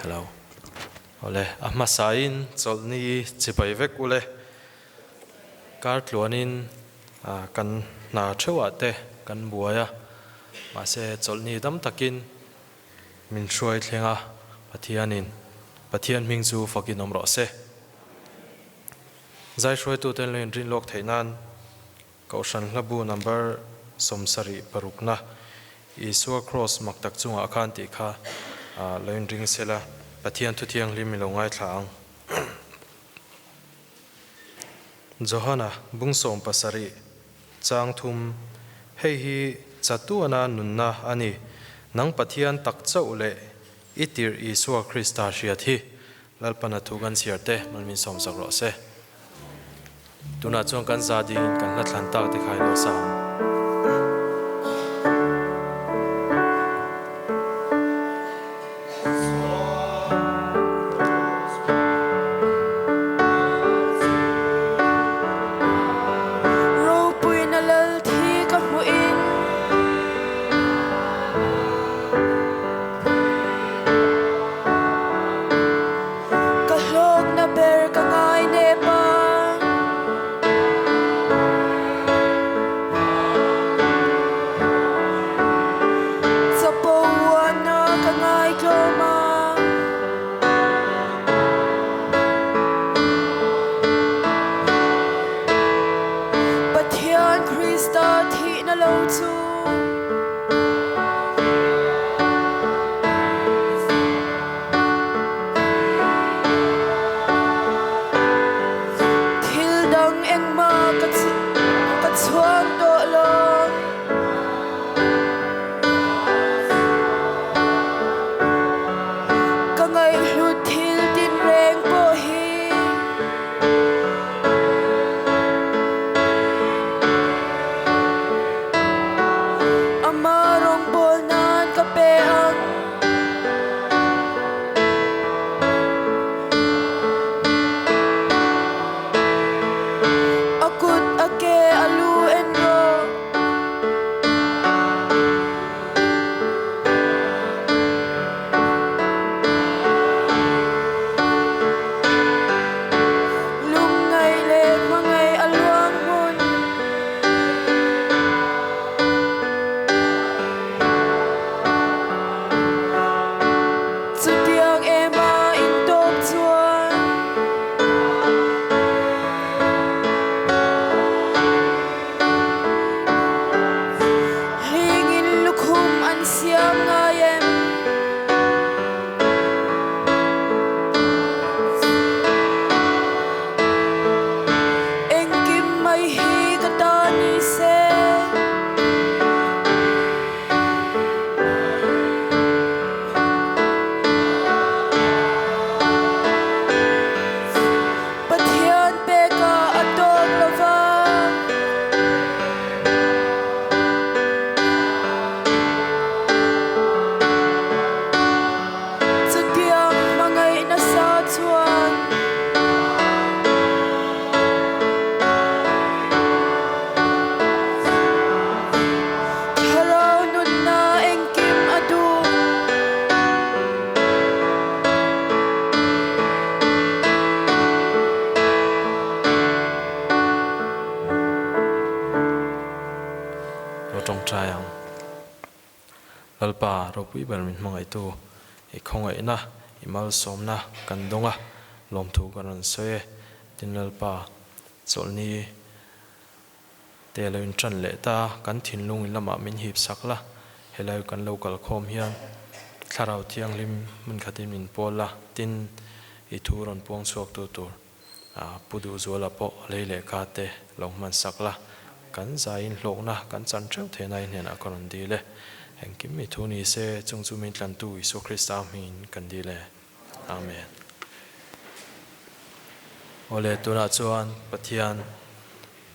Hello. Awle, a hmasain chawlhni chibai vek ule. Kar tluanin kan hna theuhah te kan buai a, mahse chawlhni dam takin min hruai thleng a, Pathianin Pathian hming chu fakin awm rawh se. Zai hruaituten lo inrin lawk theih nan Kohhran hlabu number 76 na Isua Kraws mak tak chungah khan tih kha lo inring sela, Pathian thu thianghlim i lo ngaithla ang. Johana bung 17 chang thum, Hei hi chatuana nunna a ni, nang Pathian tak chauh leh i tirh Isua Krista hriat hi. Lalpana thu kan chhiar te malmin sawmsak rawh se. Tunah chuan kan za dingin kan hla thlan tak te kha i lo sa ang. Ropuina lal thi ka hmuh in. Ka hlawkna ber ka ngai nep a. Chapo uana ka ngai tlawm a. Pathian Krista thihna lo chu. Thil dang engmah ka chuang tawh lo. Ka ngaihhlut thil tinreng pawh hi. Ama rawngbawl nan ka pe ang. A kut a ke a lu en rawh. Lungngaih leh hmangaih a luang hmun. Chutiang em a intawk chuan. Hlingin lukhum an siam ngai em? Engkim mai hi ka ta ni se. Pathian pekah a tawk lo va. Chutiang hmangaih nasa chuan. Thlarau nunna engkim a duh. Lo tawngtai ang. Lalpa ropui ber min hmangaihtu i khawngaihna, i malsawmna kan dawng a, lawmthu kan rawn sawi e. Tin Lalpa, chawlhni te lo inṭan leh ta, kan thinlung in lamah min hip sak la, helai kan lo kal khawm hian Thlarau Thianghlim hmun khatin min pawl la, tin i thu rawn puang chhuak tu tur Pu Duhzuala pawh lei leh ka te lo hman sak la, kan zaiin hlawkna kan chan theuh theihna i hnenah ka rawn dil e. Engkim i thu ni se, chung chu min tlantu Isua Krista hmingin kan dil e. Amen. Awle, tunah chuan Pathian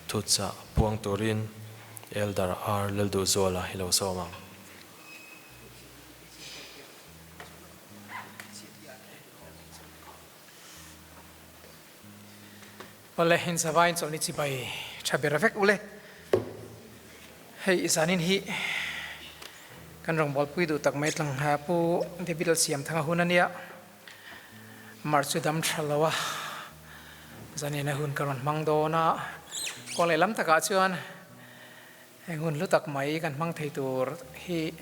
thutchah puang turin Elder R. Lalduhzuala hi lo sawm ang. Awle, in zavain chawlhni chibai tha ber vek ule. Hei zanin hi kan rawngbawlpui duh tak mai tlang Pu David Lalsiamthanga hun a nia. March chu dam tha lo a, zanina hun ka rawn hmang dawn a, kawng lehlam takah chuan heng hun hlu tak mai kan hmang thei tur hi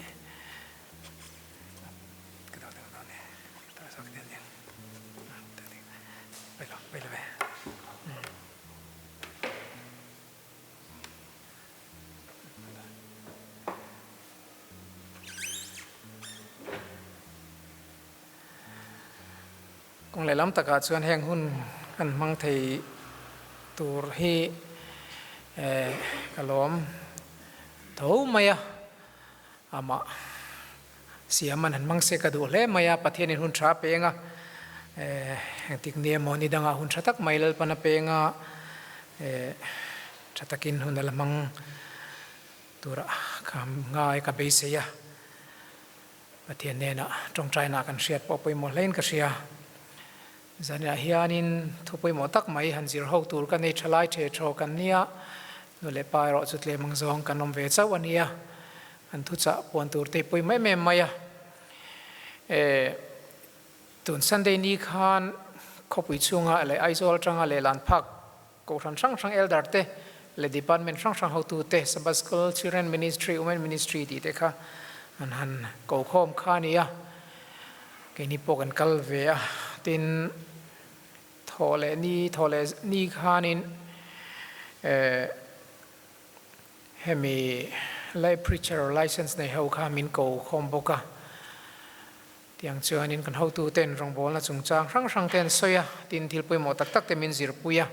Kawng lehlam takah chuan heng hun kan hmang thei tur hi ka lawm tho mai a, amah siam an han hmang se ka duh hle mai a, Pathianin hun tha a peng a, engtik ni emaw ni dangah hun tha tak mai Lalpan a peng a, tha takin hun a la hmang turah ka ngai ka beisei a. Pathian hnenah tawngtaina kan hriat pawh pawimawh hlein ka hria. Zanah hianin thu pawimawh tak mai han zir ho tur ka nei tha lai the thaw kan nia, nu leh pa erawh chu tlem ang zawng kan awm ve chauh a nia, an thuchah puan tur te pawimawh em em mai a. E, tun Sunday ni khan khawpui chhunga leh Aizawl atanga lehlan phak Kohhran hrang hrang elder te leh department hrang hrang hotu te, Sabbath School, Children Ministry, Women Ministry tih te kha an han ko khawm kha a ni a, keini pawh kan kal ve a, tin thawh leh ni thawh leh ni khanin eh hemi lay preacher license nei ho kha min ko khawm bawk a. Tiang chuanin kan hotuten rawngbawlna chungchang hrang hrang te an sawi a, tin thil pawimawh tak tak te min zirpui a.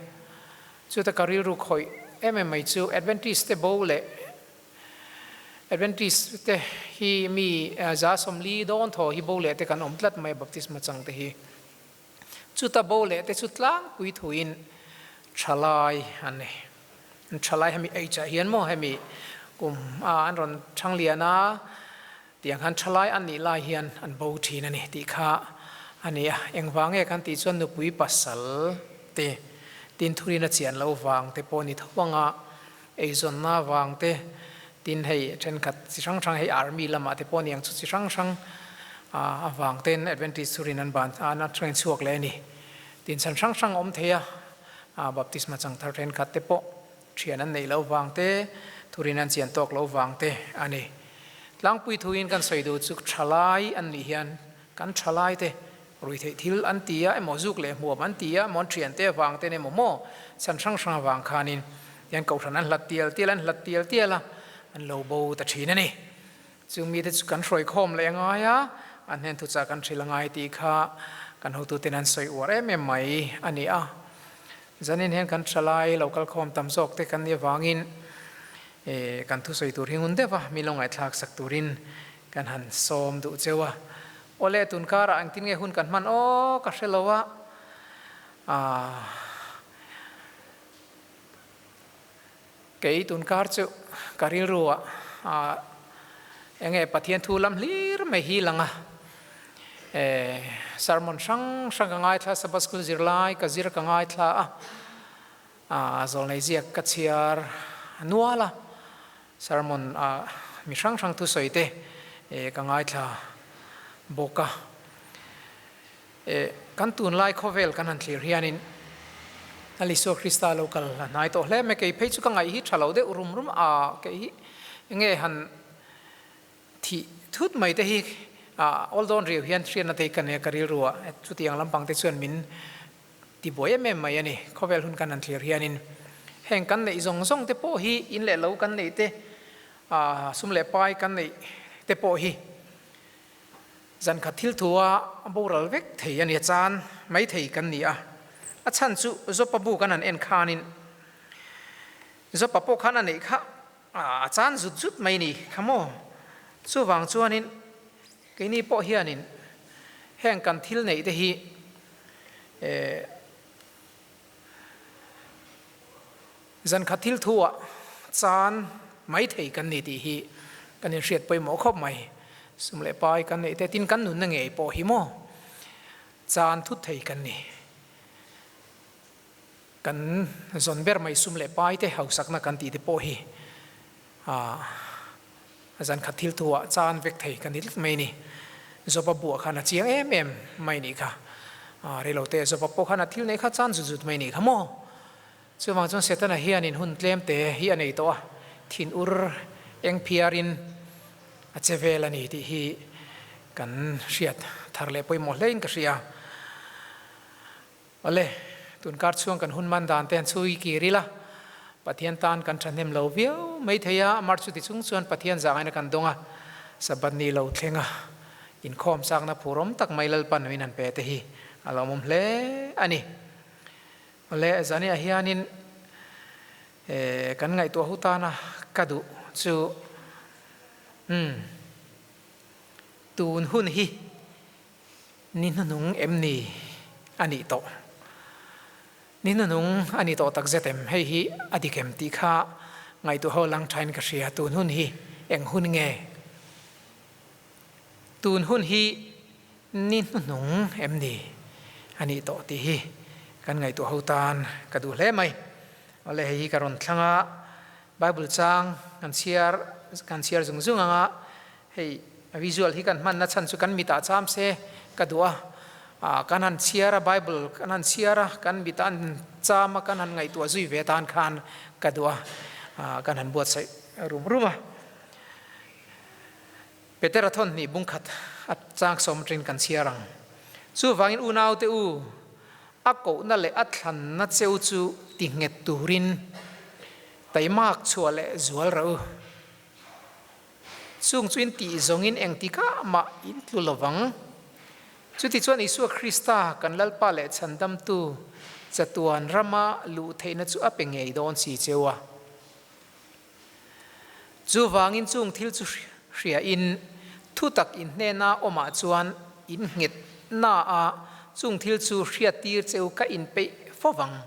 Chuta ka rilru khawih em em mai chu Adventist te bo leh Adventist te hi mi 140 dawn thaw hi bo leh te kan awm tlat mai a baptisma chang te hi. Chuta bo leh te chu tlangpui thuin thalai an ni. Thalai hemi age ah hian maw hemi kum a an rawn thang lian a, Tiang khan thalai an nih lai hian an bo thin a ni tih kha a ni a. Engvang nge kan tih chuan nupui pasal te tin thurin a chian loh vang te pawh ni tho anga eizawnna vang te tin hei thenkhat chi hrang hrang hei army lamah te pawh niang chu chi hrang hrang avang ten Adventist thurin an ban an train chhuak leh a ni. Tin chhan hrang hrang a awm thei a, baptisma changthar thenkhat te pawh Thian an neih loh vang te, thurin an chian tawk loh vang te a ni. Tlangpui thuin kan sawi duh chu thalai an nih hian kan thalai te ruihtheih thil an ti a emaw zuk leh hmuam an ti a emaw an thian te avang ten emaw maw chhan hrang hrang avang khanin hian kohhran an hlat tial tial an hlat tial tial a, an lo bo ta thin a ni. Chung mite chu kan hruai khawm leh a ngai a, an hnen thuchah kan hrilh a ngai tih kha kan hotuten an sawi uar em em mai a ni a. Zanin hian kan thalai lo kal khawm tam zawk te kan nih avangin kan thusawi tur hi ngun deuh a, min lo ngaihthlak sak turin kan han sawm duh cheu a. Awle tun karah engtin nge hun kan hman aw ka hre lo a, aah kei tun kar chu ka rilru ah aah enge Pathian thu lam hlir mai hi lang a. Sermon hrang hrang ka ngaithla a, Sabbath School zirlai ka zir ka ngaithla a, zawlnei ziak ka chhiar nual a, sermon mi hrang hrang thusawi te ka ngaithla bawk a. Kan tunlai khawvel kan han thlir hianin Lal Isua Krista lo kal a hnai tawh hle mai, kei phei chu ka ngaih hi tha lo deuh rum rum a, kei hi enge han Thih thut mai te hi awl dawn riau hian hriatna te hi ka nei a, ka rilru ah chutiang lampang te chuan min tibuai em em mai a ni. Khawvel hun kan han thlir hianin heng kan neih zawng zawng te pawh hi in leh lo kan neih te, sum leh pai kan neih te pawh hi zankhat thil thu a boral vek thei a ni, a chan mai thei kan ni a. A chhan chu Jopa bu kan han en khanin Jopa pawh khan a neih kha A chan zut zut mai ni kha maw? Chuvang chuanin keini pawh hianin heng kan thil neih te hi zankhat thil thuah chan mai thei kan ni tih hi kan inhriat pawimawh khawp mai. Sum leh pai kan neih te tin kan nunna ngei pawh hi maw chan thut thei kan ni. Kan zawn ber mai sum leh pai te hausakna kan tih te pawh hi a zan khat thil thu ah chan vek thei kan ni tlat mai ni. Joba buah khan a chiang em em mai nih kha. Rei lo te Joba pawh khan a thil neih kha chan zut zut mai nih kha maw? Chuvang chuan Setana hianin hun tlem te hi a nei tawh a, thinur eng phiarin a che vel a ni tih hi kan hriat thar leh pawimawh hlein ka hria. Awle, tunkar chhuang kan hun man dan te han chhui kir ila, Pathian tan kan thahnem lo viau mai thei a, amar chuti chung chuan Pathian zahngaina kan dawng a, Sabbath ni lo thleng a, inkhawm chakna phurawm tak mai Lalpan min han pe te hi a lawmawm hle a ni. Awle, zaniah hianin kan ngaihtuah hu tana ka duh chu, umm, tun hun hi Ni hnuhnung em ni a nih tawh? Ni hnuhnung a ni tawh takzet em? Hei hi a dik em tih kha ngaihtuah ho lang thain ka hria. Tun hun hi eng hun nge? Tun hun hi ni hnuhnung em ni a nih tawh tih hi kan ngaihtuah ho tan ka duh hle mai. Awle hei hi ka rawn thlang a, Bible chang kan chhiar kan chhiar zung zung ang a, Hei visual hi kan hmanna chhan chu kan mitah cham se ka duh a, kan han chhiar a, Bible kan han chhiar a, kan mitah an cham a, kan han ngaihtuah zui ve atan khan ka duh a, kan han buatsaih rum rum a. Petera thawnhnih bungkhat a chang sawm atangin kan chhiar ang. Chuvangin unaute u, a kohna leh a thlanna cheu chu ti nghet turin taimak chhuah leh zual rah u. Chung chu in tih zawngin engtikah mah in tlu lovang. Chutichuan Isua Krista kan Lalpa leh Chhandamtu chatuan rama luh theihna chu a pe ngei dawn si cheu a. Chuvangin chung thil chu hria in thutak in hnena awmah chuan in nghet na a, chung thil chu hriattir cheu ka inpeih fovang.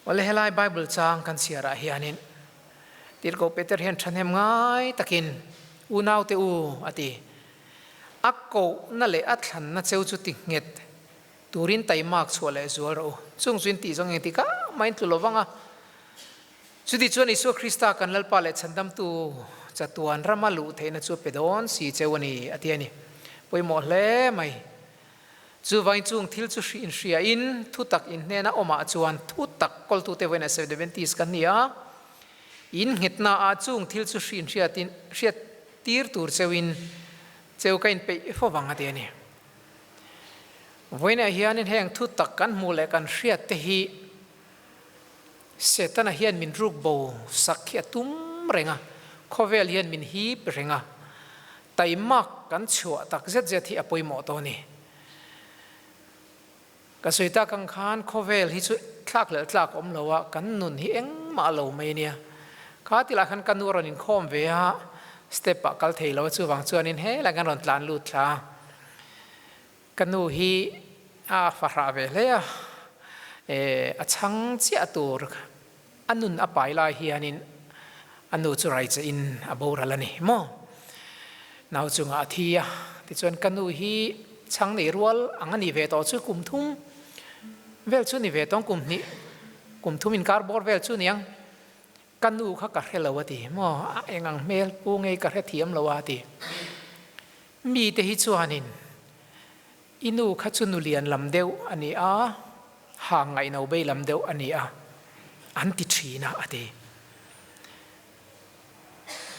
Awle helai Bible chang kan chhiar ah hianin Tirhkoh Peter hian thahnem ngai takin unaute u a ti. A kohna leh a thlanna cheu chu ti nghet turin taimak chhuah leh zual rawh u. Chung chu in tih zawng engtik ah mah in tlu lo vang a. Chuti chuan Isua Krista kan Lalpa leh Chhandamtu chatuan rama luh theihna chu a pe dawn si cheu a ni a ti a ni. Pawimawh hle mai. Chuvangin chung thil chu hri inhria in thutak in hnena awmah chuan thutak kawltute vawiin Adventist kan ni a, in nghetna ah chung thil chu hri inhriatin hriat tir tur cheu in cheu ka inpeih fo vang a ti a ni. Vawiinah hianin heng thutak kan hmuh leh kan hriat te hi Setana hian min ruk bo sak hi a tum reng a, khawvel hian min hip reng a, Taimak kan chhuah tak zet zet hi a pawimawh tawh a ni. Ka sawi tak ang khan khawvel hi chu thlak leh tlak awm lo a, kan nun hi engmah lo mai a nia. Kha ti lah khan ka nu a rawn inkhawm ve a, step ah kal thei lo a, chuvang chuanin helai khan rawn tlan lut thla a. Ka nu hi a fahrah ve hle a, a chhang chiah tur a nun a pai lai hianin a nu chu rai che in a boral a ni maw? Nau chungah a thi a, tichuan ka nu hi chhang nei rual ang a ni ve tawh chu kum thum vel chu ni ve tawng kum hnih kum thum inkar bawr vel chu niang ka nu kha ka hre lo a ti maw? A eng ang hmel pu ngei ka hre thiam lo a ti. Mite hi chuanin I nu kha chu nulian lam deuh a ni a, hang ngaihno bei lam deuh a ni a, an ti thin a, a ti.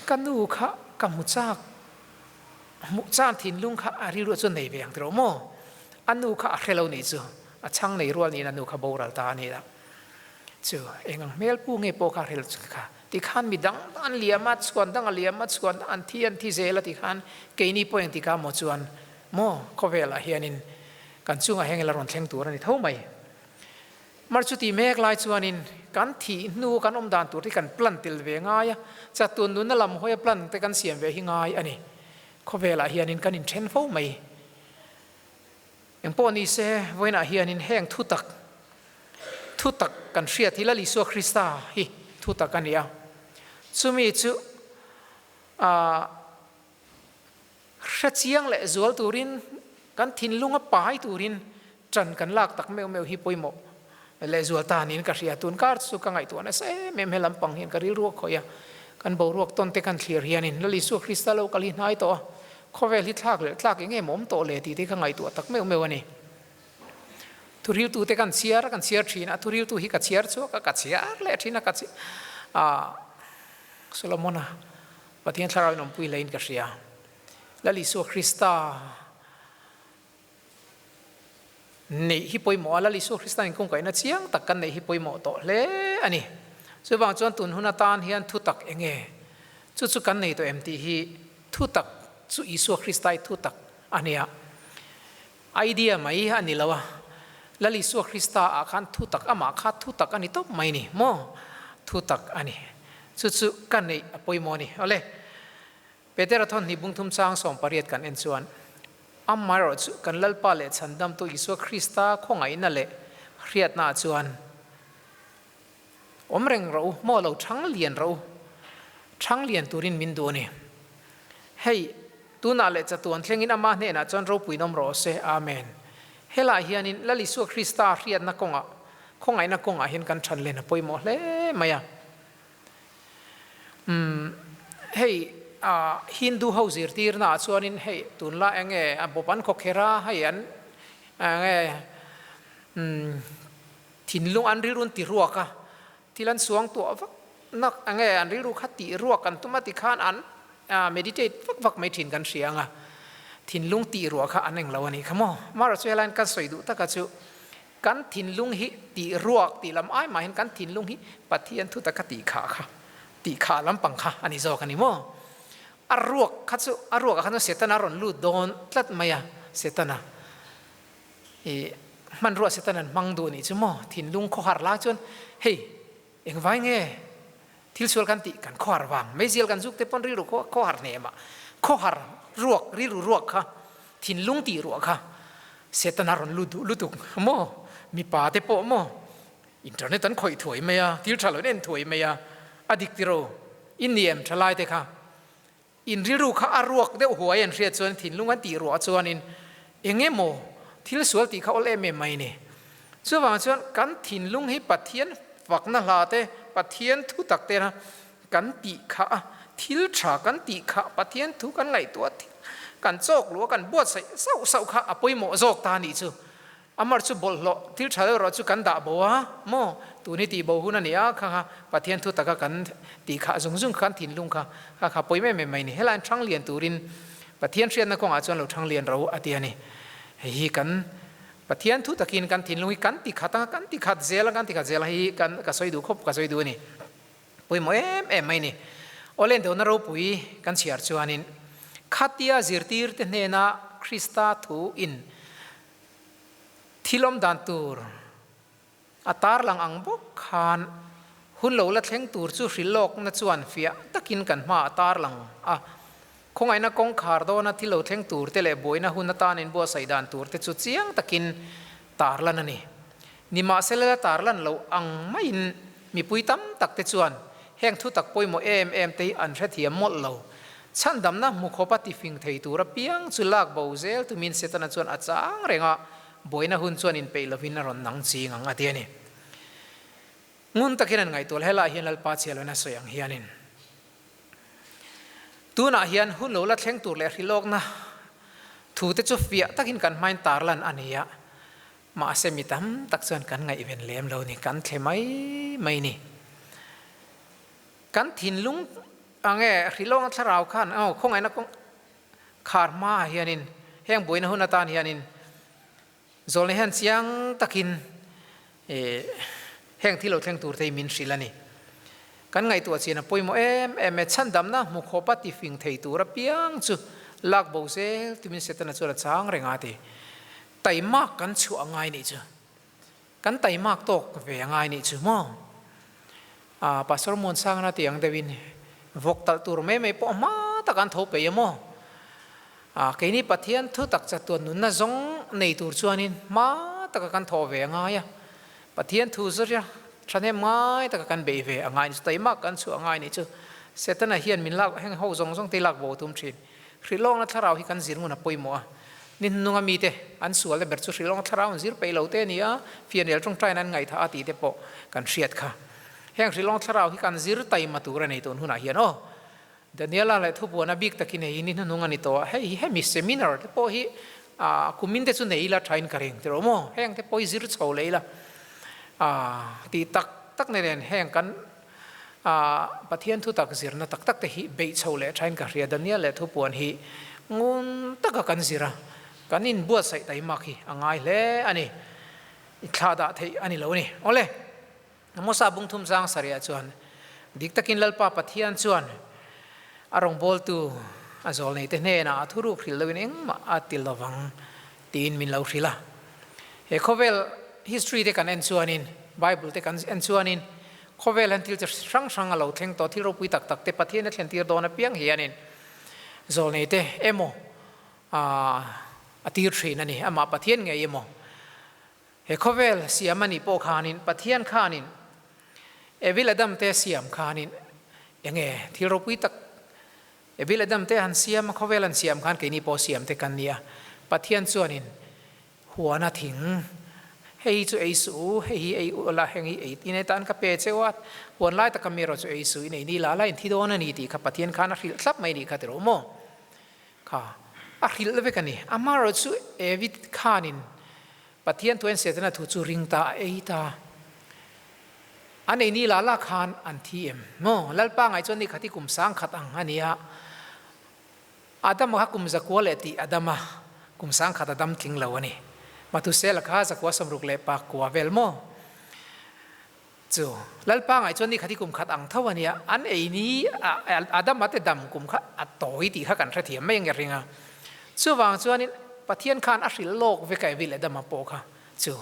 Ka nu kha ka hmu chak, hmuh chan thinlung kha a rilru chu nei ve ang tiraw maw? A nu kha a hre lo nih chu, a chhang nei rual niin a nu kha boral ta a ni la. Chu eng ang hmel pu nge pawh kha a hre lo kha. Tikhan mi dang an liam a, chhuan dang a liam a, chhuan an thi an thi zel a tikhan keini pawh engtikah maw chuan Maw, khawvelah hianin kan chungah heng ila rawn thleng tur a ni tho mai. Mar chuti mek lai chuanin kan thih hnu kan awm dan tur hi kan plan tel ve ngai a, chatuan nunna lam hawia plan te kan siam ve hi ngai a ni. Khawvelah hianin kan inthen fo mai. Engpawh ni se, vawiinah hianin heng thutak, thutak kan hriat hi Lal Isua Krista hi thutak a ni a. Chumi chu ah. Hre chiang leh zual turin, kan thinlunga pai turin ṭan kan lak tak meuh meuh hi pawimawh leh zual ta niin ka hria. Tun kar chu ka ngaihtuah nasa em em he lampang hian ka rilruak khawih a, kan boruak tawn te kan thlir hianin Lal Isua Krista lo kal hi hnai tawh a, Khawvel hi thlak leh tlak eng em awm tawh le tih te kha ngaihtuah tak meuh meuh a ni. Thuriltu te kan chhiar a, kan chhiar thin a, thuriltu hi ka chhiar chhuak a, ka chhiar leh thin a, ka chhiar a, Solomona Pathian thlarau in awmpui hle in ka hria. Lal Isua Krista neih hi pawimawh a, Lal Isua Krista inkungkaihna chiang tak kan neih hi pawimawh tawh hle a ni. Chuvang chuan tun hun atan hian thutak eng nge? Chu chu kan nei tawh em tih hi thutak chu Isua Krista i thutak a nia. Idea mai a ni lo a, Lal Isua Krista ah khan thutak amah kha thutak a ni tawp mai ni maw? Thutak a ni. Chu chu ka neih a pawimawh a ni. Awle. Petera thawnhnih bungthum chang 18 kan en chuan, Amaherawhchu kan Lalpa leh Chhandamtu Isua Krista khawngaihna leh hriatnaah chuan awm reng rawh u, maw lo thang lian rawh u, thang lian turin min duh a ni. Hei, tunah leh chatuan thlengin ama hnenah chuan ropuiin awm rawh se. Amen. Helaiah hianin Lal Isua Krista hriatna kawngah, khawngaihna kawngah hian kan than len a pawimawh hle mai a. Umm hei ah Hindu ho zirtirna ah chuanin hei tunla eng nge a bawp an khaw kher a hei an eng nge umm thinlung an rilru an ti ruak a thil an suang tuah vak nak eng nge an rilru kha tih ruak an tum a tikhan an meditate vak vak mai thin kan hria ang a thinlung tih ruah kha an englo a nih kha maw amaherawhchu helaiin kan sawi duh taka chu Kan thinlung hi tih ruak tih lam ai mahin kan thinlung hi Pathian thu taka tih khah kha, tih khah lampang kha a ni zawk a ni maw? A ruak kha chu, a ruakah khan chuan Setana a rawn lut dawn tlat mai a, Setana i hmanrua Setana'n hmang duh a nih chu maw? Thinlung khawhar lai chuan hei engvai nge thil sual kan tih kan khawhar vang, meizial kan zuk te pawn rilru khawhar hnem ah khawhar ruak, rilru ruak kha Thinlung tih ruah kha Setana rawn lut duh lutuk maw? Mipa te pawh maw? Internet an khawih thuai mai a, thil tha lo in en thuai mai a, a dik tiro in ni em tha lai te kha? In rilru kha a ruak deuh huai an hriat chuan thinlung an tih ruah chuanin eng emaw thil sual tih kha awl em em mai ni. Chuvang chuan kan thinlung hi Pathian fakna hla te, Pathian thu tak te na Kan tih kha a, thil tha kan tih kha Pathian thu kan ngaihtuah thil kan chawk luh a kan buatsaih sauh sauh kha a pawimawh zawk ta a nih chu. Amar chu bawlhhlawh thil tha deuh erawh chu kan dah bo a maw? Tun hi tih bo hun a ni a, kha kha Pathian thu taka kan tih khah zung zung kha kan thinlung kha kha kha pawi em em mai a ni. Helaiin thang lian turin Pathian hriatna kawngah chuan lo thang lian ro a ti a ni. Hei hi kan Pathian thu takin kan thinlung hi kan ti khat a, kan ti khat zel a, kan ti khat zel a, hei hi kan ka sawi duh khawp ka sawi duh a ni. Pawimawh em em mai ni. Awle dona ropui kan chhiar chuanin khatia zirtirte hnena Krista thu in thil awm dan tur a tarlang ang bawk khan hun lo la thleng tur chu hrilhlawkna chuan fiah takin kan hma a tarlang a. Khawngaihna kawngkhar dawna thil lo thleng tur te leh buaina hun atan inbuatsaih dan tur te chu chiang takin tarlan a ni. Nimahsela la tarlan loh ang maiin mipui tam tak te chuan heng thutak pawimawh em em te hi an hrethiam mawlh lo. Chhandamna hmu khawpa tifing thei tur apiang chu lak bo zel tumin Setana chuan a chang reng a, buaina hun chuan inpeih lovin a rawn nang ching ang a ti a ni. Ngun takin an ngaihtuah helaiah hian Lalpa chhialawina sawi ang hianin tunah hian hun lo la thleng tur leh hrilhawkna thu te chu fiah takin kan hmain tarlan a ni a. Mahse mi tam tak chuan kan ngaihven lem lo ni, kan thle mai mai ni. Kan thinlung ang e, Hrilawng thlarau khan aw khawngaihna kawng khar hmaah hianin heng buaina hun atan hianin zawlna hian chiang takin heng thil lo thleng tur te hi min hrilh a ni. Kan ngaihtuah chian a pawimawh em em e, chhandamna hmu khawpa tifing thei tur apiang chu lak bo zel tumin Setana chuan a chang reng a ti. Taimak kan chhuah a ngai nih chu. Kan taimak tawk ve a ngai nih chu maw? Ah, Pastor Muansangana tih ang deuhin vawk talh tur mai mai pawh hma tak an tho peih a maw? Ah, keini Pathian thu tak chatuan nunna zawng nei tur chuanin hma taka kan thawh ve a ngai a. Pathian thu zawria thahnem ngai taka kan beih ve a ngai nih chu, taimak kan chhuah a ngai nih chu. Setana hian min lak heng ho zawng zawng te lak bo tum thin. Hrilhawkna thlarau hi kan zir ngun a pawimawh a, ni hnunga mite an sualna ber chu hrilhawkna thlarau an zir peih lo te a ni a, fianrial tawngtaina an ngaihthah a tih te pawh kan hriat kha. Heng hrilhawkna thlarau hi kan zir taima tur a nei tun hunah hian aw. Daniela leh thupuan a bik takin hei hi ni hnuhnung a ni tawh a, hei hi hemi seminar te pawh hi kumin te chu nei ila thain ka ring tiraw maw? Heng te pawh hi zir chho leh ila tih tak tak nen heng kan Pathian thutak zirna tak tak te hi beih chho leh thain ka hria. Daniel leh thupuan hi ngun taka kan zir a, kan inbuatsaih taimak hi a ngai hle a ni. I thla dah theih a ni lo a ni. Awle, Amosa bung thum zang sarih ah chuan dik takin Lalpa Pathian chuan a rawngbawltu a zawl neite hnenah a thuruk hrilh loin engmah a ti lovang tiin min lo hrilh a. He khawvel history te kan en chuanin, Bible te kan en chuanin khawvel hian thil chi hrang hrang a lo thleng tawh, thil ropui tak tak te Pathian a thlen tir dawn apiang hianin zawlneite emaw a tir thin a ni, amah Pathian ngei emaw. He khawvel siam a nih pawh khanin Pathian khanin Evil Adam te siam khanin enge thil ropui tak Evil Adam te han siam a, khawvel an siam khan keini pawh siam te kan ni a, Pathian chuanin huana thing hei hi chu ei suh u, hei hi ei u la, heng hi ei in etan ka pe cheu a, huan lai taka mi erawh chu ei suh in ei ni la la in thi dawn a ni tih kha Pathian khan a hrilh thlap mai nih kha tiraw maw? Kha a hrilh vek a ni. Amaherawh chu Evi khanin Pathian thu en Setana thu chu ring ta a ei ta. An ei ni la la khan an thi em? Maw? Lalpa ngaih chuan ni khat hi kum sang khat ang a ni a. Adama kha kum zakua leh tih Adama kum sang khat a dam tling lo a ni. Mathusela kha zakua sawmruk leh pakua vel maw? Chu Lalpa ngaih chuan ni khat hi kum khat ang tho a nia, an ei ni Adama te dam kum kha a tawi tih kha kan hrethiam mai ang e ring a. Chuvang chuanin Pathian khan a hrilh lawk vek a Evil Adama pawh kha chu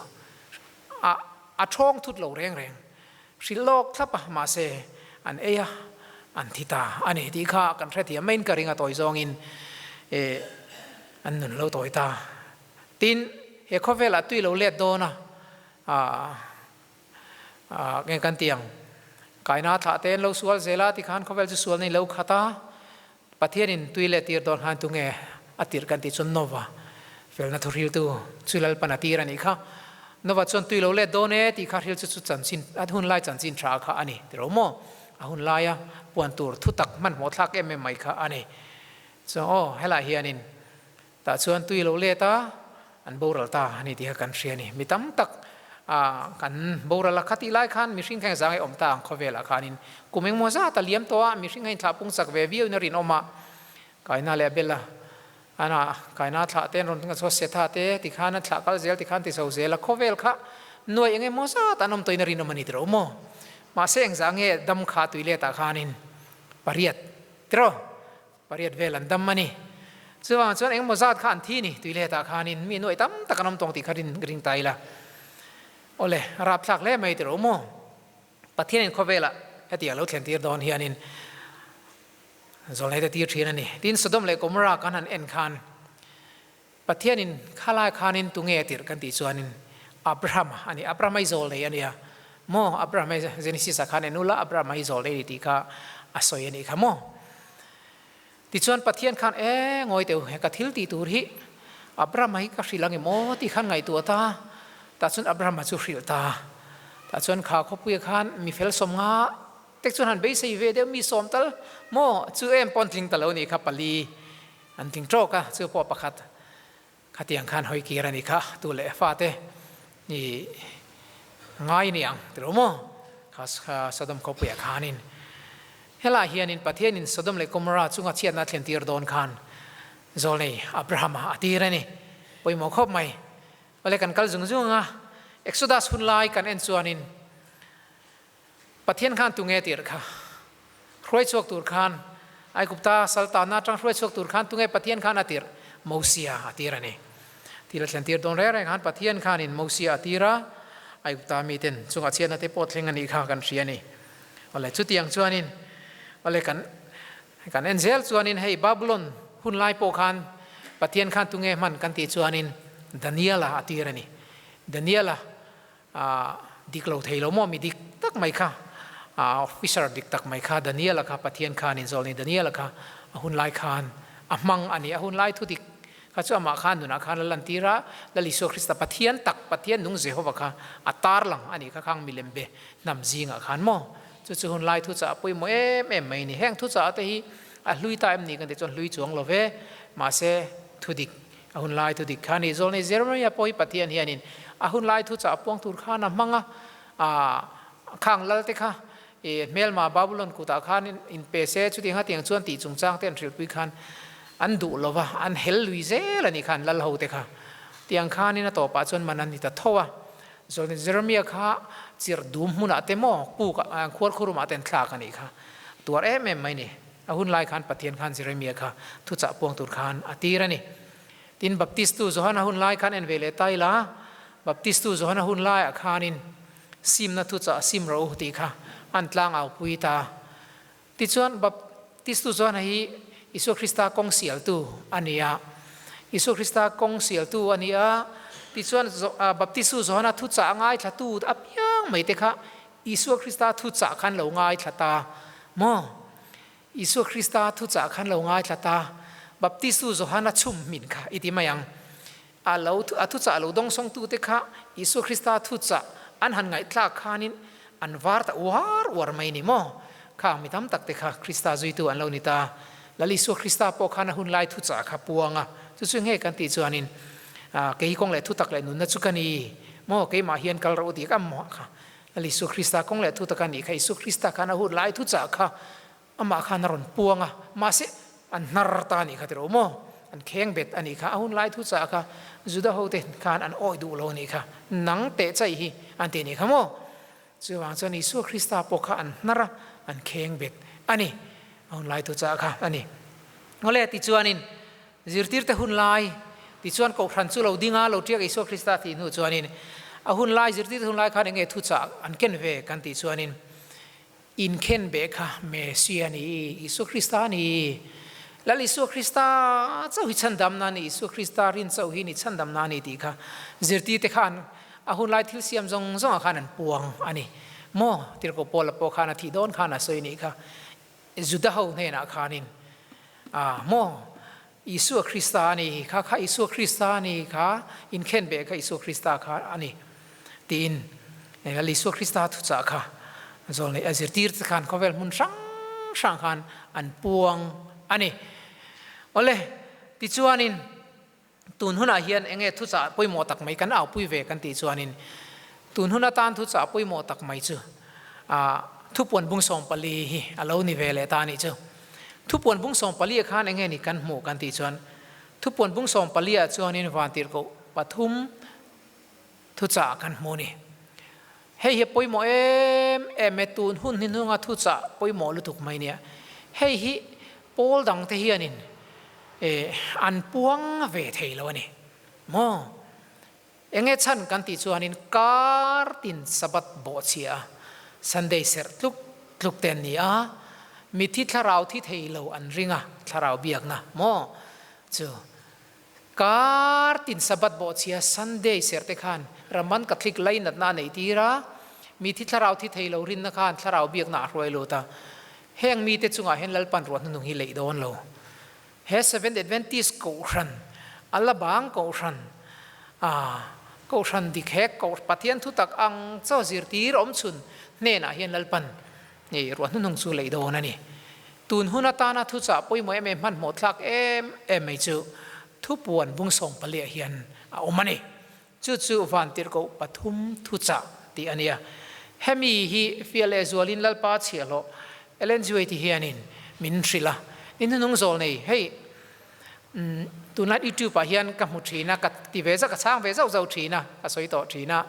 a a thawng thut lo reng reng. Hrilh lawk thlap a, mahse an ei a, an thi ta a ni tih kha kan hrethiam maiin ka ring a tawi zawngin an nun lo tawi ta. Tin, he khawvelah tui lo let dawn a, Nge kan ti ang? Kaina thlah te an lo sual zel a, tikhan khawvel chu sual nei lo khat a, Pathianin tui leh tir dawn khan tunge a tirh kan tih chuan Nova felna thuhriltu chu Lalpan a tir a nih kha. Nova chuan tui lo let dawn e tih kha hril chu chu chanchin a hun lai chanchin tha kha a ni ti ro maw? A hun laia puan tur thutak hmanhmawh thlak em em mai kha a ni. Chuan aw helaiah hianin Tah chuan tui lo let a, an boral ta a ni tih kha kan hria a ni. Mi tam tak kan boral a, khatih lai khan mihring kha engzang nge awm ta ang khawvelah khanin kum engmaw zat a liam tawh a, mihring a inthlah pung chak ve viauin a rinawm a, Kaina leh Abela ana Kaina thlah te an rawn thleng a, chuan Setha te tikhan an thlah kal zel tikhan ti chho zel a, khawvel kha nuai engemaw zat an awm tawhin a rinawm a ni tiraw maw? Mahse engzah nge dam kha tui letah khanin pariat tiraw? Pariat vel an dam a ni. Chuvang chuan engmaw zat kha an thi ni, tuiletah khanin mi nuaih tam tak an awm tawng tih kha rin ring ta ila. Awle, a rapthlak hle mai tiraw maw? Pathianin khawvelah hetiang lo thlen tir dawn hianin zawlneite tir thin a ni. Tin, Sodom leh Gomorrah kan han en khan Pathianin khalai khanin tunge a tirh kan tih chuanin Abraham a ni. Abraham hi zawlnei a nia maw? Abraham hi Genesis ah khan en ula Abraham hi zawlnei a ni tih kha a sawi a nih kha maw? Tichuan Pathian khan e ngawi teh u he ka thil tih tur hi Abraham hi ka hrilh ang em aw tih khan ngaihtuah ta. Tah chuan Abraham chu hrilh ta. Tah chuan kha khawpuia khan mi fel sawm nga tek chuan han beisei ve deuh mi sawm tal maw chu em pawn tling ta lo nih kha pali An tling tawk a, chu pawh pakhat khatiang khan hawi kir a ni kha, tu leh fate i ngai ni ang ti lo maw? Kha Sodom khawpuiah khanin helaiah hianin Pathianin Sodom leh Gomorrah chunga chhiatna a thlen tir dawn khan Zawlnei Abrahama a tir a ni. Pawimawh khawp mai. Awle kan kal zung zung a, Exodus hun lai kan en chuanin Pathian khan tunge tirh kha? Hruai chhuak tur khan, Aigupta saltana atang hruai chhuak tur khan tunge Pathian khan a tirh? Mosia a tir a ni. Thil a thlen tir dawn reng reng khan Pathian khanin Mosia a tir a, Aigupta miten chungah chhiatna te pawh thleng a nih kha kan hria a ni. Awle chutiang chuanin, awle kan kan en zel chuanin hei Babulon hun lai pawh khan Pathian khan tunge hman kan tih chuanin Daniela a tir a ni. Daniela A dik lo thei lo maw? Mi dik tak mai kha, officer dik tak mai kha, Daniela kha Pathian khan inzawlni Daniela kha a hun lai khan a hmang a ni. A hun lai thu dik kha chu amah khan nunah khan a lantir a, Lal Isua Krista Pathian tak, Pathian nung Jehova kha a tarlang a ni kha khang milem be hnam zingah khan maw? Chu chu hun lai thu chah a pawimawh em em mai a ni. Heng thu chah te hi A hlui ta em ni kan tih chuan hlui chuang lo ve. Mahse, thu dik, a hun lai thu dik kha a ni. Zawlnei Jeremiah pawh hi Pathian hianin a hun lai thu chah puang tur khan a hmang a, aa khang lal te kha i hmelma Babulon kutah khan in pe se, chutiang hetiang chuan tih chungchang te an hrilhpui khan an duh lo va, an hel lui zel a nih khan lal ho te kha. Tiang khanin a tawpah chuan man an ni ta tho a. Zawlnei Jeremiah kha chirh dum hmunah te maw puk ah khuarkhurumah te an thlak a nih kha. Tuar em em mai ni. A hun lai khan Pathian khan Jeremiah kha thuchah puang tur khan a tir a ni. Tin, Baptistu Johana hun lai khan en ve leh ta ila, Baptistu Johana hun laiah khanin simna thuchah sim rawh u tih kha an tlang au pui ta. Tichuan, Baptistu Johana hi Isua Krista kawng sialtu a ni a. Isua Krista kawng sialtu a ni a. Tichuan, Baptistu Johana thuchah ngaithlatu apiang mai te kha Isua Krista thuchah khan lo ngaithla ta maw? Isua Krista thuchah khan lo ngaithla ta. Baptistu Johana chhum hmin kha i ti mai ang. A lo a thuchah lo dawngsawngtute kha Isua Krista thuchah an han ngaihthlak khanin an var ta uar uar mai ni maw? Khang mi tam tak te kha Krista zuitu an lo ni ta. Lal Isua Krista pawh khan a hun lai thuchah kha puang a. Chu chu nge kan tih chuanin kei kawng leh thutak leh nunna chu ka ni maw? Keimah hian kal rawh u tih ka mawh kha. Lal Isua Krista kawng leh thu taka nih kha Isua Krista khan a hun lai thuchah kha amah khan a rawn puang a, mahse an hnar ta a nih kha tiraw maw? An kheng bet a nih kha, a hun lai thuchah kha Juda hote khan an awih duh lo a nih kha, nang teh chaih hi an ti a nih kha maw? Chuvang chuan Isua Krista pawh kha an hnar a, an kheng bet a ni, a hun lai thuchah kha a ni. Awle tichuanin Zirtirte hun lai tichuan Kohhran chu lo ding a, lo tiak Isua Krista tih hnu chuanin a hun lai, zirtirte hun lai khan enge thuchah an ken ve kan tih chuanin inkhen beh kha Messia a ni, Isua Krista a ni. Lal Isua Krista chauh hi chhandamna a ni, Isua Krista rin chauh hi ni chhandamna a ni tih kha zirtirte khan a hun lai thil siam zawng zawngah khan an puang a ni. Maw Tirhkoh Paula pawh khan a thih dawn khan a sawi nih kha. Juda ho hnenah khanin, A maw, Isua Krista a ni, kha kha Isua Krista a ni, kha inkhen beh kha Isua Krista kha a ni, tiin Lal Isua Krista thuchah kha zawlneih a zirtir te khan khawvel hmun hrang hrang khan an puang a ni. Awle, tichuanin tun hunah hian enge thuchah pawimawh tak mai kan aupui ve kan tih chuanin tun hun atan thuchah pawimawh tak mai chu thupuan bung 14 hi a lo ni ve leh ta a nih chu. Thupuan bung 14 ah khan enge ni kan hmuh kan tih chuan thupuan bung 14 ah chuanin vantirhkoh pathum thuchah kan hmu a ni. Hei hi a pawimawh em em e, tun hun hi hnunga thuchah pawimawh lutuk mai nia. Hei hi pawl dangte hianin an puang ve thei lo a ni maw? Enge chhan kan tih chuanin kar tin Sabbath bawhchhia a, Sunday serh tluk tluk te an ni a, mithi thlarau thi thei lo an ring a, thlarau biakna maw chu Kar tin Sabbath bawhchhia Sunday serh te khan Roman Catholic lainatna a neih tir a, mi thi thlarau thi thei lo rinna khan thlarau biakna a hruai lut a. Heng mite chungah hian Lalpan ruah hnuhnung hi leih dawn lo. He Seventh Adventist Kohhran, a la bang Kohhran, a Kohhran dik he Pathian thutak ang chaw zirtir awm chhun hnenah hian Lalpan Hei ruah hnuhnung chu leih dawn a ni. Tun hun atana thuchah pawimawh em em hmanhmawh thlak em em mai chu thupuan bung 14 ah hian a awm a ni. Chu chu vantirhkoh pathum thuchah tih a nia. Hemi hi fiah leh zualin Lalpa chhiahhlawh Ellen G. White hianin min hrilh a. Ni hnuhnung zawl nei, hei tunlai YouTube ah hian ka hmu thin a, ka ti ve zauh, ka chhang ve zauh zauh thin a, ka sawi tawh thin a.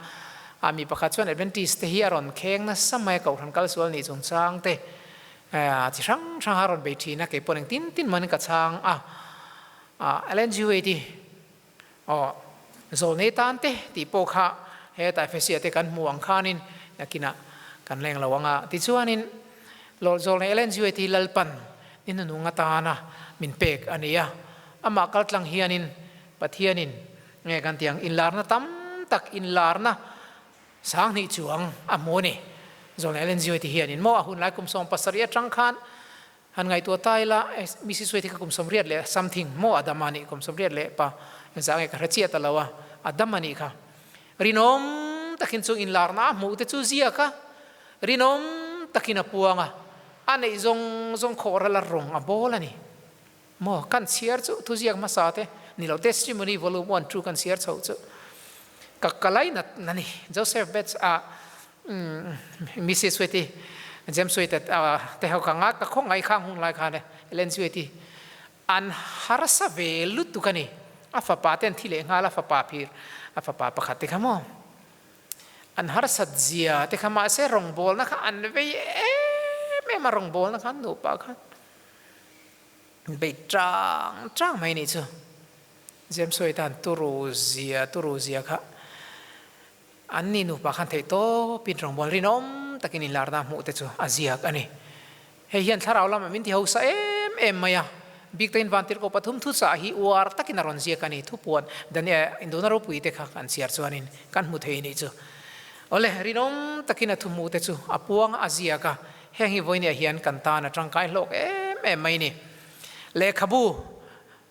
A mi pakhat chuan Adventist te hi a rawn kheng nasa mai a, Kohhran kal sual nih chungchang te chi hrang hrang a rawn bei thin a, kei pawh eng tin tin manin ka chhang a. Ellen G. White hi aw zawlnei tan te tih pawh kha hetah Ephesia te kan hmu ang khanin nakinah kan leng lo ang a. Tichuanin Lawlzawlnei Ellen G. White hi Lalpan ni hnunung atana min pek a ni a, amah kaltlang hianin Pathianin nge kan tih ang inlarna tam tak inlarna 2000 chuang a hmu a ni. Zawlnei Ellen G. White hianin maw a hunlai kum 17 atang khan han ngaihtuah ta ila Mrs. White hi kha kum 80 leh something maw a dam a nih kum 80 leh pa engzah nge ka hre chiah ta lo a, a dam a nih kha. Rinawm takin chung inlarna a hmuh te chu ziak a, rinawm takin a puang a. A neih zawng zawng khawhral a rawng a bawl a ni. Maw, kan chhiar chu thuziak hmasa te ni lo, Testimony Volume One, Two kan chhiar chhoh chu ka ka lainat na ni. Joseph Bates a Mrs White-i, James White a te ho ka nga ka khawngaih khang hun lai khan e, Ellen G White-i an harsa ve lutuk a ni. A fapa te an thi leh nghal a, fapa phir, a fapa pakhat te kha maw. An harsat zia te kha mahse rawngbawlna kha an vei em em a, rawngbawlna kha an nupa khan bei tang tang mai nih chu. James White an turu zia turu zia kha an ni nupa khan theih tawpin rawngbâwl rinawm takin inlarna hmuh te chu a ziak a ni. Hei hian thlarau lamah min ti hausa em em mai a, bik takin Vantirhkoh pathum thuchah hi uar takin a rawn ziak a ni. Thupuan Daniel indona ropui te kha kan chhiar chuanin kan hmu thei nih chu. Awle, rinawm takin a thuhmuh te chu a puang a ziak a, heng hi vawinia hian kan tan a tangkai hlawk em em mai ni. Lehkhabu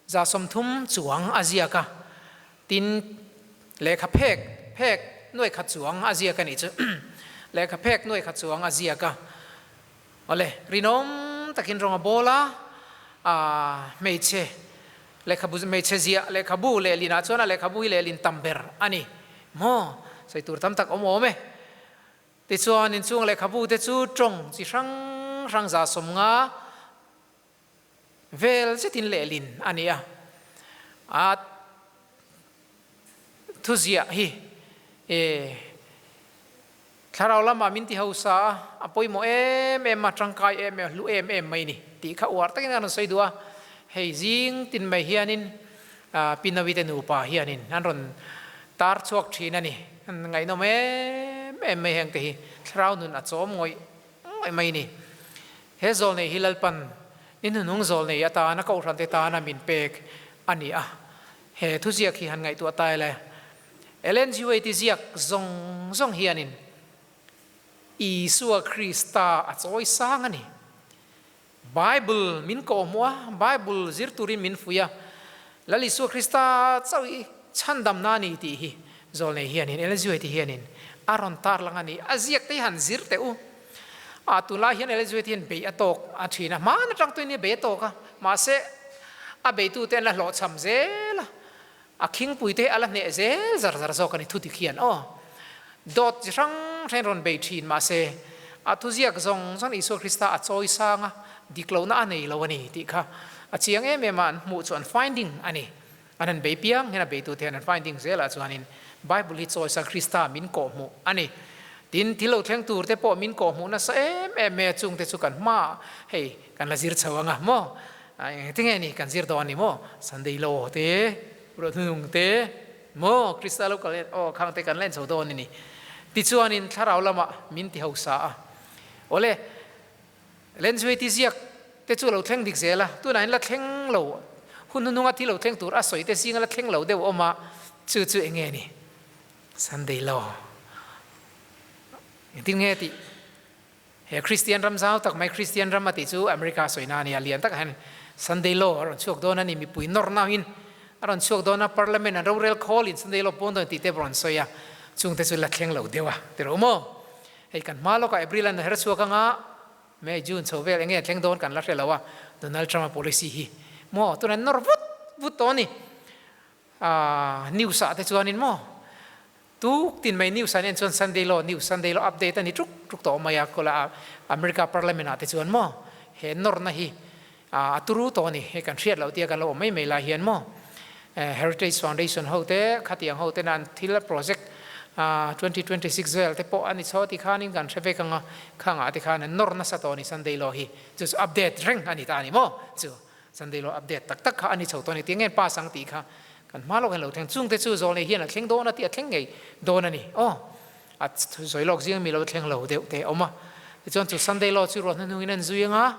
30 chuang a ziak a, tin lehkha phek phek nuai khat chuang a ziak a nih chu. Lehkha phek nuai khat chuang a ziak a. Awle, rinawm takin rawng a bawl a, aah hmeichhe lehkhabu hmeichhe ziah lehkhabu lehlinah chuan a lehkhabu hi lehlin tam ber a ni maw? Sawi tur tam tak awm awm e. Tichuan inchhung lehkhabu te chu tawng chi hrang hrang 150 vel zetin lehlin a ni a, a thuziah hi e thlarau lamah min ti hausa a, a pawimawh em em a, tangkai em em, hlu em em mai ni tih kha uar takin a rawn sawi duh a, hei zing tin mai hianin Pinawi te nupa hianin an rawn tar chhuak thin a ni, ngaihnawm em em mai heng te hi thlarau nun a chawm ngawih ngawih mai ni. He zawlnei hi Lalpan ni hnuhnung zawlnei atana Kohhrante tana min pek a ni a. He thuziak hi han ngaihtuah ta ila, Ellen G. White-i ziak zawng zawng hianin Isua Krista a chawi sang a ni. Bible min kawhhmuh a, Bible zir turin min fuih a, Lal Isua Krista chauh i chhandamna a ni tih hi zawlnei hianin, Ellen G. White-i hianin a rawn tarlang a ni. A ziak te hi han zir teh u. A tunlai hian Ellen G. White hian bei a tawk a thin a, hmaan atang tuin nia bei a tawk a, mahse a beitute an la hlawhchham zel a, a khingpui te hi a la hneh zel zar zar zawk a ni thudik hian aw. Dawt chi hrang hrang rawn bei thin mahse a thuziak zawng zawng Isua Krista a chawi sang a, dik lohna a nei lo a ni tih kha a chiang em em a, an hmuh chu an finding a ni. An han bei piang hian a beitute hian an finding zelah chuanin Bible hi chawi sang Krista min kawhhmuh a ni. Tin, thil lo thleng tur te pawh min kawhhmuh nasa em em mai a, chung te chu kan hmaah hei kan la zir chho ang a maw? Engtinge ni kan zir dawn a ni maw? Sunday law te, ruah hnunung te maw? Krista lo kal aw khang te kan la en chho dawn a ni. Tichuanin thlarau lamah min ti hausa a. Awle, Lenzui ti ziak te chu lo thleng dik zel a, tunah in la thleng lo, hun hnuhnunga thi lo thleng tur a sawi te zinga la thleng lo deuh awm a, chu chu eng nge ni? Sunday law. Engtin nge tih? He Kristian ram zau tak mai Kristian ram a tih chu America sawina a nia, lian takah hian Sunday law a rawn chhuak dawn a ni, mipui nawrna angin a rawn chhuak dawn a, Parliament an rorel khawlin Sunday law pawn dawn tih te rawn sawi a, chungte chu la thleng lo deuh a, ti rawh maw? Hei kan hma lawkah April an her chhuak anga May, June chho vel enge thleng dawn kan la hre lo a, Donald Trump a policy hi maw tuna nawr vut vut tawh a ni. Aaa news ah te chuanin maw tuk tin mai news an en chuan Sunday law news Sunday law update a ni tuk tuk tawh mai a, kawla America Parliament ah te chuan maw he nawrna hi a turu tawh a ni, hei kan hriat loh tia kan lo awm mai mai lai hian maw Heritage Foundation ho te khatiang ho tena an thil project 2026 vel te pawh a ni chho ti khanin kan hre vek anga khangah te khan an nawr nasa tawh a ni Sunday law hi chu chu update reng a ni ta a ni maw chu Sunday law update tak tak kha a ni chho tawh a ni tih nge pass ang tih kha kan hma lawk hian lo thleng chung te chu zawlnei hian a thleng dawn a tih a thleng ngei dawn a ni aw a sawi lawk zing mi lo thleng lo deuh te a awm a tichuan chu Sunday law chu ruah hnuhnungin an zui anga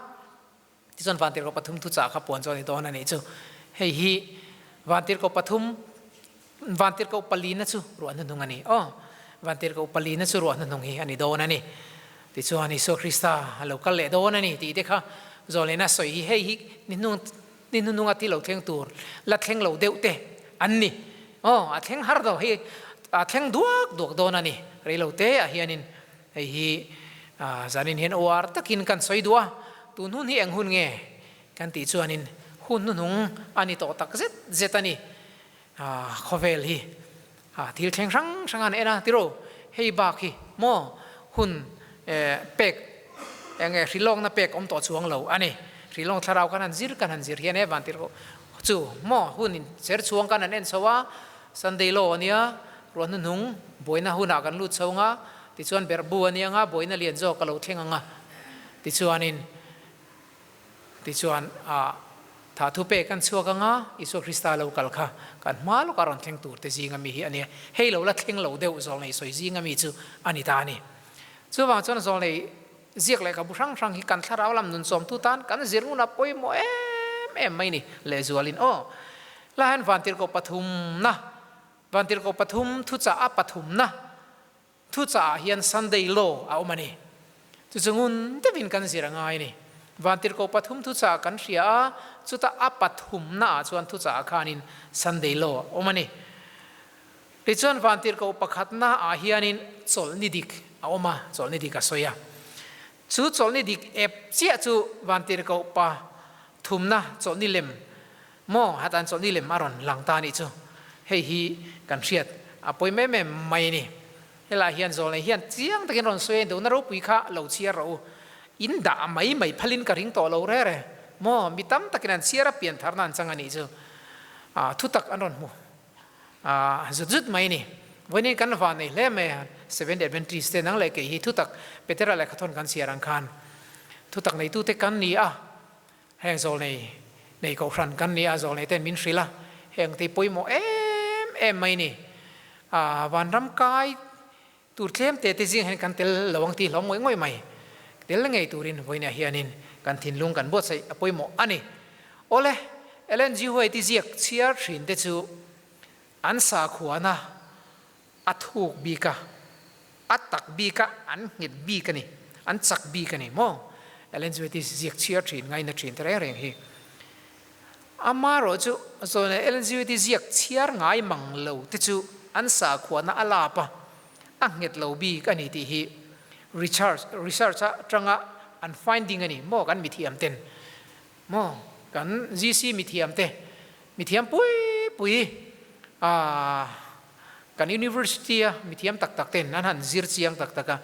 Tichuan Vantirhkoh pathum thuchah kha puan chu a ni dawn a nih chu. Hei hi Vantirhkoh pathum, Vantirhkoh palina chu ruah hnuhnung a ni. Aw, Vantirhkoh palina chu ruah hnuhnung hi a ni dawn a ni. Tichuan Isua Krista a lo kal leh dawn a ni tih te kha Zawlnena sawi hi hei hi ni hnung ni hnuhnunga thi lo thleng tur la thleng lo deuh te an ni. Aw, a thleng har lo hei a thleng duak duak dawn a ni. Reilo te ah hianin hei hi zanin hian uar takin kan sawi duh a. Tun hun hi eng hun nge kan tih chuanin hun hnuhnung a ni tawh tak zet zet a ni. Khawvel hi thil thleng hrang hrang an en a tiraw? Hei bak hi maw hun pek eng nge hrilawkna pek awm tawh chuang lo a ni. Hrilawng thlarau kan han zir kan han zir hian e vantirhkoh chu maw hun in cher chhuang kan han en chho a, Sunday law a nia, ruah hnuhnung buaina hunah kan lut chho anga, tichuan berhbu a nia anga buaina lian zawk a lo thleng anga tichuanin Tichuan, a tha thu pek an chhuak anga, Isua Krista lo kal kha kan hma lawka rawn thleng tur te zinga mi hi a nia. Hei lo la thleng lo deuh zawlnei sawi zinga mi chu a ni ta a ni. Chuvang chuan zawlnei ziak lehkhabu hrang hrang hi kan thlarau lam nun chawmtu tan kan zir ngun a pawimawh em em mai ni lehzualin aw. Lai hian vantirhkoh pathumna, vantirhkoh pathum thuchah a pathumna Thuchah ah hian Sunday Law a awm a ni. Chu chu ngun deuhin kan zir a ngai a ni. Vantirhkoh pathum thuchah kan hria a, chuta a pathumna ah chuan thuchah ah khanin Sunday Law a awm a ni. Tichuan vantirhkoh pakhatna ah hianin chawlhni dik a awm a, chawlhni dik a sawi a. Chu chawlhni dik ep chiah chu vantirhkoh pa thumna chawlhni lem Maw hatan chawlhni lem a rawn lang ta anih chu. Hei hi kan hriat a pawi mem em mai a ni. Helai hian zawlnei hian chiang takin rawn sawi a, indona ropui kha lo chhiar rawh u. In dah mai mai phalin ka ring tawh lo rere. Maw mi tam takin an chhiar a pian tharna an chang anih chu. Thutak an rawn hmu zut zut mai a ni. Vawiin kan van nei hle mai a, Seventh Adventist te nang leh kei hi thutak Petera lehkhathawn kan chhiar ang khan thutak neitute kan ni a. Heng zawlnei nei kohhran kan ni a, zawlnei ten min hrilh a, heng te pawimawh em em mai ni. A vanram kai tur tlem te te zing hian kan tel lo ang tih hlawm ngawih ngawih mai. Tel ngei turin vawiinah hianin kan thinlung kan buatsaih a pawimawh a ni. Awle, Ellen G. White-i ziak chhiar thin te chu an sakhuana a thuk bik a, a tak bik a, an nghet bik a ni, an chak bik a ni maw? Ellen White ziak chhiar thin, ngaina thin te reng reng hi. Amaherawh chu zawhna Ellen White ziak chhiar ngai mang lo te chu an sakhuana a lap a, a nghet lo bik a ni tih hi research research atanga an finding a ni maw kan mithiam ten maw kan GC mithiam te mithiam pui pui a Kan University a mithiam tak tak ten an han zir chiang tak tak a,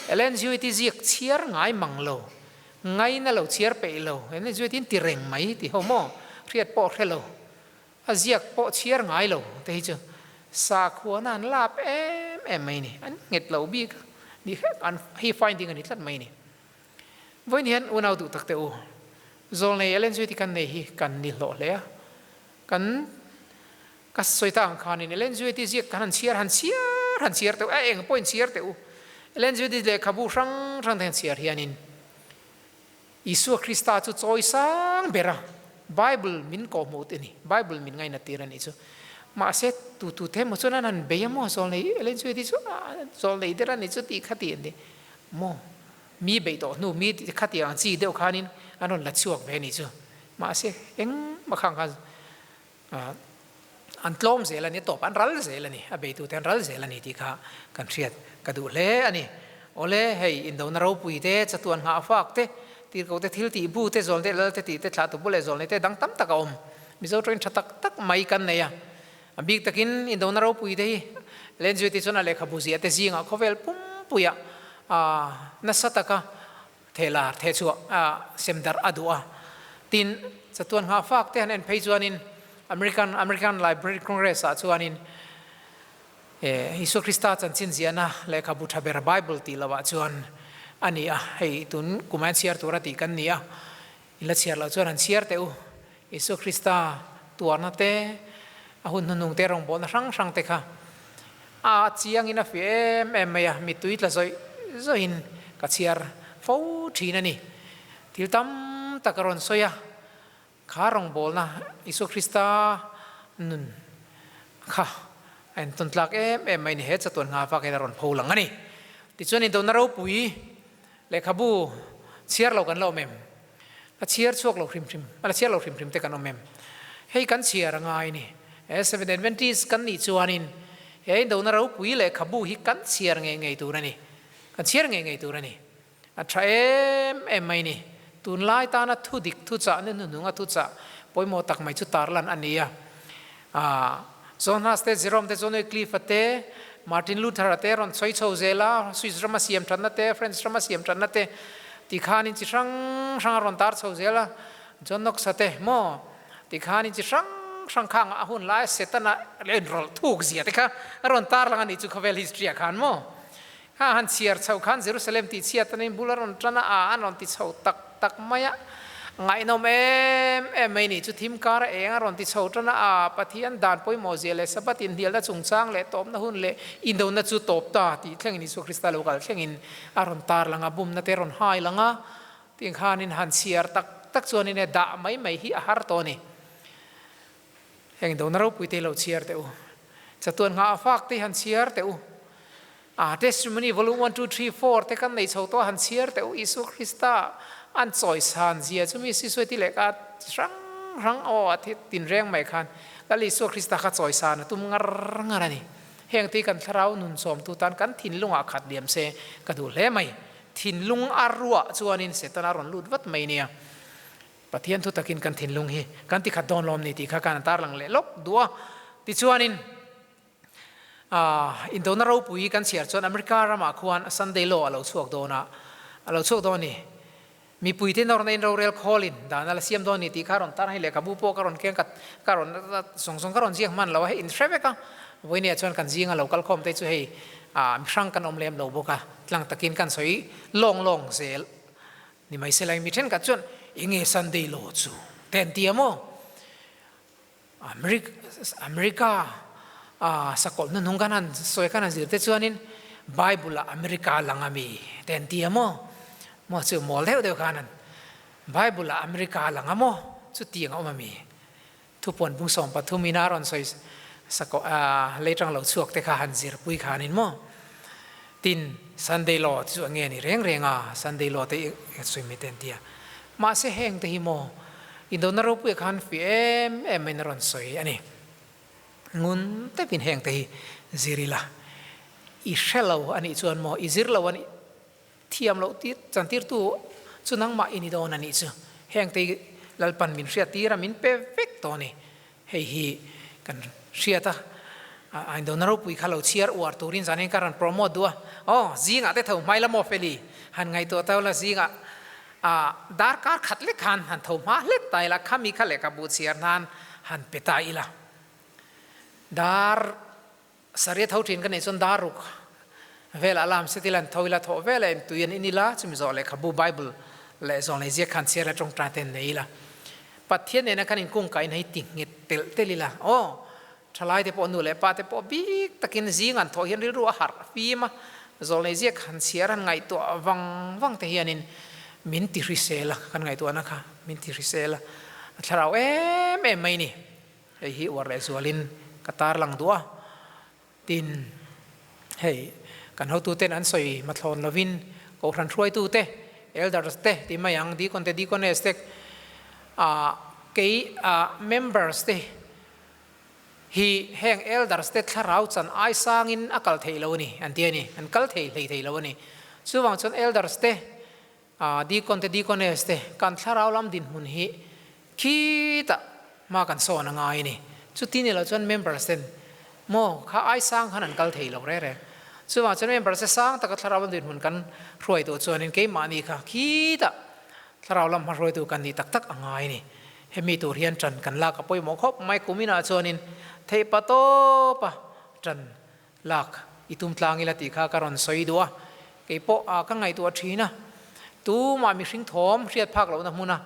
LNZUIT ziak chhiar ngai mang lo, ngaina lo chhiar peih lo, LNZUIT in ti reng mai ti ho maw, hriat pawh hre lo, a ziak pawh chhiar ngai lo te hi chu sakhuana an lap em em mai ni, an nghet lo bik a ni hrep an hei finding a ni tlat mai ni. Vawiin hian unau duh tak teh u, zawlnei LNZUIT kan nei hi kan ni hlawh hle a, kan Ka sawi ta ang khanin Ellen White ziak kan han chhiar han chhiar han chhiar teh u, a eng pawhin chhiar teh u. Ellen White lehkhabu hrang hrang te han chhiar hianin Isua Krista chu chawi sang ber a, Bible min kawhhmuh te ni, Bible min ngainat tir a nih chu. Mahse tu tu te emaw chuan an han bei a maw zawlnei Ellen White chu zawlnei der a nih chu tih kha ti an ti maw. Mi beih tawh hnu mi khatiang ang chi deuh khanin an rawn la chhuak ve a nih chu. Mahse engmah khang khan An tlawm zel a ni, tawp an ral zel a ni, a beitute an ral zel a ni tih kha kan hriat ka duh hle a ni. Awle, hei indona ropui te, chatuan nghah fak te, tirhkoh te thil tih bu te, zawlnei lal te tih te, thlahtu bu leh zawlnei te dang tam tak a awm. Mizo tawngin tha tak tak mai kan nei a. A bik takin indona ropui te hi Lenzuiti chuan a lehkhabu ziah te zingah khawvel pumpuiah nasa taka Thehlar theh chhuah a sem darh a duh a. Tin, chatuan nghah fak te han en phei chuanin American American Library Congress ah chuanin eh Isua Krista chanchin ziahna lehkhabu tha ber Bible tih loh ah chuan a ni a. Hei tun kum ah hian chhiar tur a tih kan ni a. In la chhiar loh chuan han chhiar teh u. Isua Krista tuarna te, a hun hnuhnung te rawngbawlna hrang hrang te kha a chiangin a fiah em em mai a, mittui tla zawih zawihin ka chhiar fo thin a ni. Thil tam tak a rawn sawi a, kha rawngbawlna Isua Krista nun kha a entawn tlak em em mai a ni, he chatuan nghah vak hian a rawn pho lang a ni. Tichuan indona ropui lehkhabu chhiar lo kan la awm em? A chhiar chhuak lo hrim hrim, a la chhiar lo hrim hrim te kan awm em? Hei kan chhiar a ngai ni. He Seventh Adventist kan nih chuanin he indona ropui lehkhabu hi kan chhiar ngei ngei tur a ni. Kan chhiar ngei ngei tur a ni. A tha em em mai ni. Tunlai tana thu dik thuchah ni hnuhnunga thuchah pawimawh tak mai chu tarlan a ni a. John Huss te, Jerome te, John Wycliffe-a te, Martin Luther-a te rawn sawi chho zel a, Swiss rama siam thatna te, French rama siam thatna te ti khanin chi hrang hrang a rawn tar chho zel a. John Knox-a te maw ti khanin chi hrang hrang khang a hun laia Setana leh inrawlh thuk zia te kha a rawn tarlang a nih chu khawvel history-ah khan maw. Kha han chhiar chho khan Jerusalem tih chhiat anin bul a rawn tan a, a an rawn ti chho tak tak mai a, ngaihnawm em em mai ni chu thim kar a eng a rawn ti chho tan a, a Pathian dan pawimawh zia leh Sabbath inhnialna chungchang leh tawpna hun leh indona chu tawp ta tih thlengin Isua Krista lo kal thlengin a rawn tar lang a, bumna te a rawn hai lang a, tih khanin han chhiar tak tak chuanin e dah mai mai hi a har tawh a ni. Heng indona ropui te hi lo chhiar teh u. Chatuan nghah a fak te hi han chhiar teh u. A Testimony Volume 1, 2, 3, 4 te kan nei chho tawh a han chhiar teh u. Isua Krista an chawisan zia chu mi Sisuai ti leh ka hrang hrang aw a thi tinreng mai khan Lal Isua Krista kha chawisan a tum ngar ngar a ni. Heng te hi kan thlarau nun sawmtu tan kan thinlungah khat liam se ka duh hle mai. Thinlung a ruah chuanin Setana rawn lut vat mai nia. Pathian thu takin kan thinlung hi kan ti khat dawn lawm ni tih kha kan tarlang leh lawk duh a. Tichuanin indona ropui kan chhiar chuan America ramah khuan Sunday law a lo chhuak dawn a, a lo chhuak dawn a ni. Mipuite nawrna in rorel khawlin dan a la siam dawn a ni tih kha a rawn tar a, hei lehkhabu pawh ka rawn keng ka ka rawn zawng zawng ka rawn ziak hman lo a, hei in hre vek a. Vawinia chuan kan zinga lo kal khawm te chu hei mihrang kan awm lem lo bawk a, tlang takin kan sawi lawng lawng zel. Ni mai se lai mi thenkhat chuan enge Sunday law chu te an ti a maw? America a sakawlh hnuhnung khan han sawi khan han zir te chuanin Bible ah America lang a mi te an ti a maw? Maw chu mawl deuh deuh khan an Bible ah America lang a maw? Chutiang a awm a mi? Thupuan bung 13 in a rawn sawi sakawh leitang lo chhuak te kha han zirpui khanin maw? Tin, Sunday law te chu a nge ni reng reng a, Sunday law te i sawi mai te an ti a. Mahse heng te hi maw indona ropuia khan fih em em maiin a rawn sawi a ni. Ngun takin heng te hi zir ila, i hre lo a nih chuan maw, i zir lo a nih Thiam loh tir chantirtu chu nangmah i ni dawn a nih chu. Heng te hi Lalpan min hriat tir a, min pe vek tawh a ni. Hei hi kan hriat a, a indona ropui kha lo chhiar uar turin zanin ka rawn promote duh a. Aw, zingah te tho hmai la maw Feli? Han ngaihtuah tau la, zingah a darkar khat lek khan han tho hma hlek ta ila, khami kha lehkhabu chhiar nan han pe ta ila. Dar Saria tho thin ka neih chuan dar ruk velah lam set ila an tho ila thawh velah in tui an in ila chumi zawh lehkhabu Bible leh zawng leh ziak khan chhiar ila tawngtai te an nei ila Pathian nena khan inkungkah in hei ti nghet telh telh ila aw thalai te pawh nu leh pa te pawh bik takin zing an thawh hian rilru a harh fim a zawng leh ziak han chhiar han ngaihtuah vang vang te hianin min ti hrisel a kan ngaihtuahna kha min ti hrisel a a thlarau em em mai ni. Hei hi uar leh zualin ka tarlang duh a, tin hei kan hotuten an sawi mathlawn lovin Kohhran hruaitute, Elders te ti mai ang, Deacon te, Deaconess te, ah kei ah members te hi heng Elders te thlarau chan ai sangin a kal theih lo a ni an ti a ni, an kal thei hlei thei lo a ni. Chuvang chuan Elders te Deacon te Deaconess te kan thlarau lam dinhmun hi khitah hma kan sawn a ngai a ni. Chuti ni lo chuan members ten maw kha ai sang khan an kal thei lo reng reng. Chuvang chuan members te sang taka thlarau lam dinhmun kan hruai duh chuanin keimahni kha khitah thlarau lam hma hruaitu kan nih tak tak a ngai a ni. Hemi tur hian ṭan kan lak a pawimawh khawp mai kuminah chuanin theihpa tawpa ṭan Lak i tum tlang ila tih kha ka rawn sawi duh a, kei pawh ka ngaihtuah thin a, tumah mihring thawm hriat phak lohna hmuna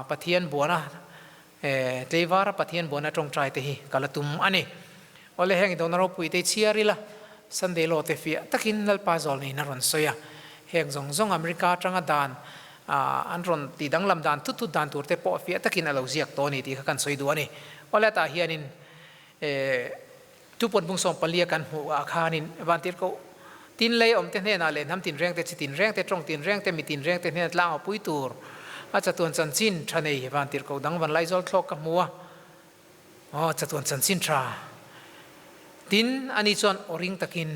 Pathian buana tleivara Pathian buana tawngtai te hi ka la tum a ni. Awle heng indona ropui te chhiar ila Sunday law te fiah takin Lalpa zawl neiin a rawn sawi a, heng zawng zawng America atanga dan an rawn tih danglam dan thut thut dan tur te pawh fiah takin a lo ziak tawh a ni tih kha kan sawi duh a ni. Awle tah hianin Thupuan bung 14 a kan hmuh ah khanin vantirhkoh tin lei awmte hnenah leh hnam tinreng te, chi tinreng te, tawng tinreng te, mi tinreng te hnena tlang a pui tur a chatuan chanchin tha nei vantirhkoh dang van laizawl thlawk ka hmu a. Aw, chatuan chanchin tha. Tin, ani chuan aw ring takin,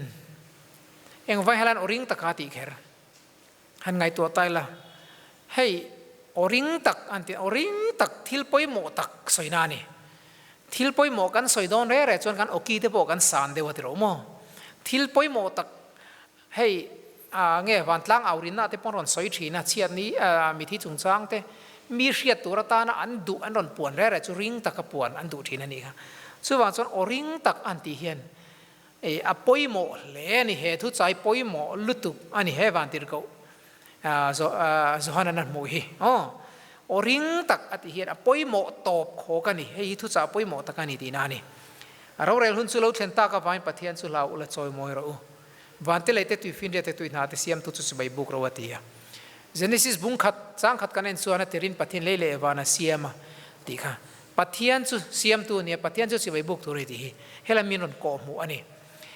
Engvai halain aw ring taka tih kher? Han ngaihtuah ta ila. Hei aw ring tak an ti, aw ring tak thil pawimawh tak sawina a ni. Thil pawimawh kan sawi dawn reh reh chuan kan awki te pawh kan san deuh a ti lo maw? Thil pawimawh tak hei nge vantlang aurinna te pawh an rawn sawi thin a, chhiatni mithi chungchang te mi hriat tur atana an duh an rawn puan reh reh chu ring taka puan an duh thin a nih kha. Chuvang chuan aw ring tak an tih hian a pawimawh hle a ni, he thuchai pawimawh lutuk a ni he vantirhkoh Johanan a hmuh hi aw aw ring tak a tih hian a pawimawh tawp khawk a ni, hei hi thuchah pawimawh tak a ni tihna a ni. A rorel hun chu lo thlen tak avangin Pathian chu hlau ula chawi mawi rawh u. Vante leh te tui finriat te tui hna te siamtu chu chibai buk ro a ti a. Genesis bung khat chang khat kan en chuan a tirin Pathian lei leh van a siam a tih kha. Pathian chu siamtu a ni a, Pathian chu chibai buk tur a ni tih hi helai min rawn kawh hmuh a ni.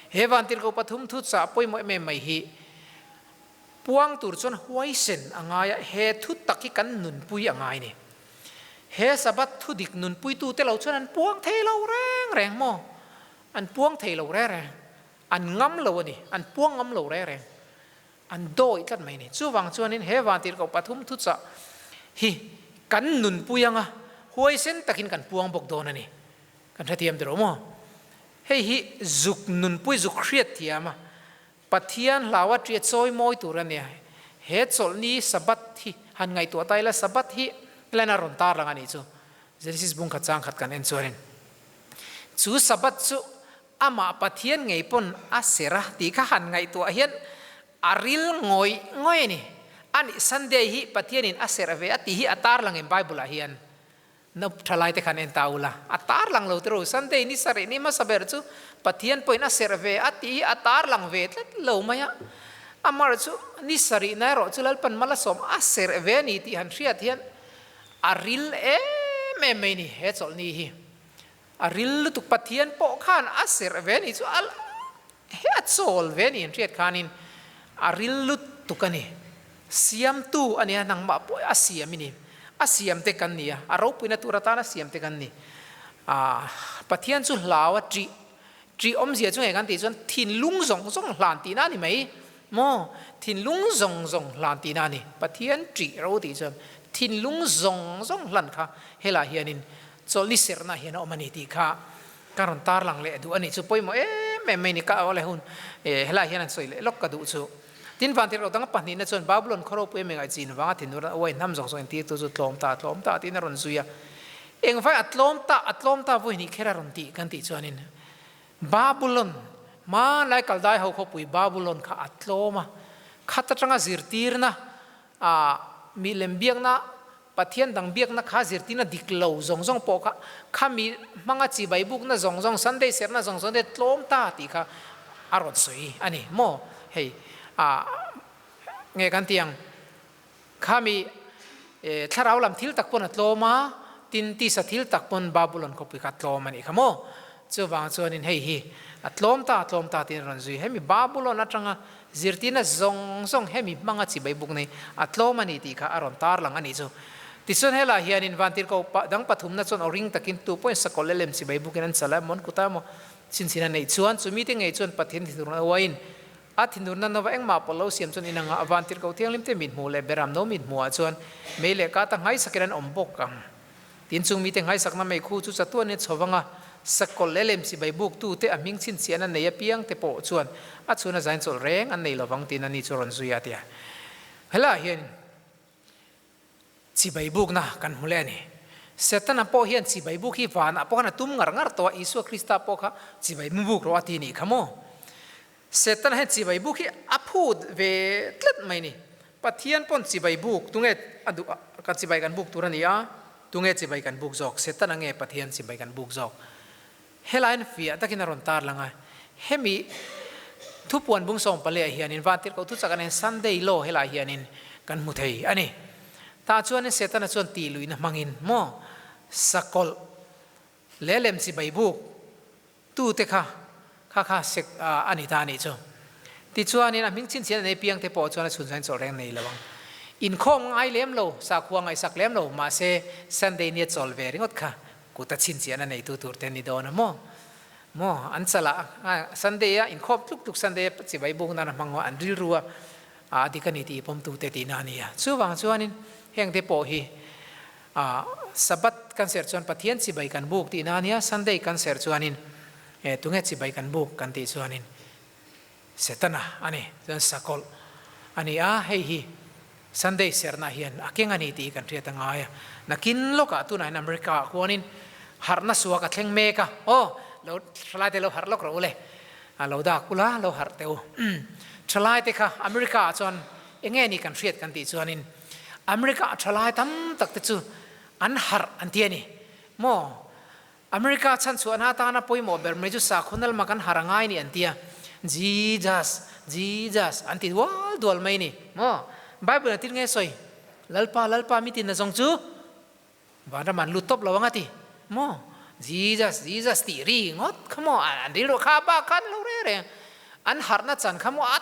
He vantirhkoh pathum thuchah pawimawh em em mai hi Puang tur chuan huaisen a ngai a, he thu tak hi kan nunpui a ngai ni. He Sabbath thu dik nunpuitute lo chuan an puang thei lo reng reng maw? An puang thei lo reng reng. An ngam lo a ni, an puang ngam lo reng reng. An dawih tlat mai ni. Chuvang chuanin he vantirhkoh pathum thuchah hi kan nunpui anga huaisen takin kan puang bawk dawn a ni. Kan hrethiam tiraw maw? Hei hi zuk nunpui zuk hriat thiam a, Pathian hlau a ṭia chawi mawi tur a nia. He chawlhni Sabbath hi han ngaihtuah ta ila, Sabbath hi plan a rawn tar lang a nih chu. Genesis bung khat chang khat kan en chuanin chu Sabbath chu amah Pathian ngei pawn a ser a tih kha han ngaihtuah hian a ril ngawih ngawih a ni. A nih Sunday hi Pathianin a serh ve a tih hi a tar lang em Bible ah hian. Na thalai te khan en ta ula, a tar lang lo tiraw, Sunday ni sarih ni hmasa ber chu Pathian pawhin a serh ve a tih hi a tar lang ve tlat lo mai a, amar chu ni sarih na erawh chu Lalpan Malasawm a serh ve a ni tih han hriat hian a ril em em mai ni he chawlhni hi. A ril lutuk Pathian pawh khan a serh ve a ni chu a he a chawl ve a ni an hriat khanin a ril lutuk a ni. Siamtu a nia nangmah pawh a siam i ni. A siam te kan ni a, a ropuina tur atana siam te kan ni. Aah Pathian chu hlau a ṭih, ṭih awmzia chu nge kan tih chuan thinlung zawng zawng hlan tihna a ni mai maw? Thinlung zawng zawng hlan tihna a ni. Pathian ṭih ro tih chuan thinlung zawng zawng hlan kha helaiah hianin Chawlhni serhna hian a awm a ni tih kha ka rawn tarlang leh duh a nih chu pawimawh em em mai ni ka awle hun helai hian an sawi leh lawk ka duh chu. Tin vantir lo dang pahnihna chuan Babulon khaw ropui a mingaih chin vanga thinur a uai hnam zawng zawng entirtu chu tlawm ta tlawm ta tiin a rawn zui a. Engvai a tlawm ta a tlawm ta vui hnih kher a rawn tih kan tih chuanin Babulon hmanlai kaldai ho khawpui Babulon kha a tlawm a khat atanga zirtirna a milem biakna Pathian dang biakna kha zirtirna dik lo zawng zawng pawh kha khami hmanga chibai bukna zawng zawng, Sunday serhna zawng zawng te tlawm ta tih kha a rawn sawi a ni maw? Hei ah nge kan tih ang khami thlarau lam thil tak pawn a tlawm a, tin tisa thil tak pawn Babulon khawpui kha a tlawm a nih kha maw? Chuvang chuanin hei hi a tlawm ta tlawm ta tiin a rawn zui. Hemi Babulon atanga Zirtirna zawng zawng hemi hmanga chibai buk nei a tlawm a ni tih kha a rawn tar lang a nih chu. Tichuan helaiah hianin vantirhkoh dang pathumna chuan aw ring takin tu pawhin sakawlh leh lem chibai bukin an chala emaw an kuta emaw chhinchhin a neih chuan chu mite ngei chuan Pathian thinurna uaiin a thinurna nova engmah pawh lo siam chuan inanga a vantirhkoh thianghlim te mithmuh leh beram no mithmuhah chuan mei leh kata nghaisakin an awm bawk ang. Tin, chung mite nghaisakna meikhu chu chatuanin a chho vang a, sakawlh leh lem chibai buktute a hming chhinchhiahna nei apiangte pawh chuan a chhuna zain chawlh reng an nei lovang tiin ani chu a rawn zui a ti a. Helaiah hian chibai bukna kan hmu leh a ni. Setana pawh hian chibai buk hi vanah pawh khan a tum ngar ngar tawh a, Isua Krista pawh kha chibai buk rawh a ti nih kha maw? Setana hian chibai buk hi a phut ve tlat mai ni. Pathian pawn chibai buk tunge a duh a, kan chibai kan buk tur a ni a, tunge chibai kan buk zawk? Setana nge Pathian chibai kan buk zawk? Helaiin fiah takin a rawn tar lang a, hemi thupuan bung sawm paliah hianin vantirhkoh thuchak anen Sunday law helaiah hianin kan hmu thei a ni. Tah chuanin Setana chuan tih luihna hmangin maw sakawlh leh lem chibai buk Tute kha kha kha sek a ni ta a nih chu. Tichuanin a hming chhinchhian a nei piang te pawh chuan a chhun chuan chawlh reng nei lo ang. Inkhawm ngai lem lo, sakhua ngaihsak lem lo, mahse Sunday nia chawl ve ringawt kha kut a chhinchhian a neitu tur te ni dawn a maw? Maw? An chalah a Sunday a inkhawm tluk tluk Sunday a chibai buk nan a hmang a, an rilru a a dik a ni tih pawmtu te tihna a ni a. Chuvang chuanin Heng te pawh hi ah Sabbath kan serh chuan Pathian chibai kan buk tihna a nia, Sunday kan serh chuanin eh tunge chibai kan buk kan tih chuanin Setana a ni, chuan sakawlh a ni a, hei hi Sunday serhna hian a keng a ni tih kan hriat a ngai a. Nakin lawkah tunah hian America ah khuanin harhna suak a thleng mek a, aw lo thalai te lo harh lawk rawh u le, a lo dak ula lo harh teh u. Thalai te kha America ah chuan eng nge ni kan hriat kan tih chuanin America ah thalai tam tak te chu an harh an ti a ni maw? America chhanchhuahna atana pawimawh ber mai chu sakhaw nalma kan har a ngai ni an ti a, Jesus, Jesus an ti dual dual mai ni maw? Bible in a tir nge sawi? Lalpa, Lalpa mi tinna zawng chu vanram an lut tawp lo ang a ti maw? Jesus, Jesus tih ri ngawt kha maw an rilru kha bak khan lo reng reng an harhna chan kha maw a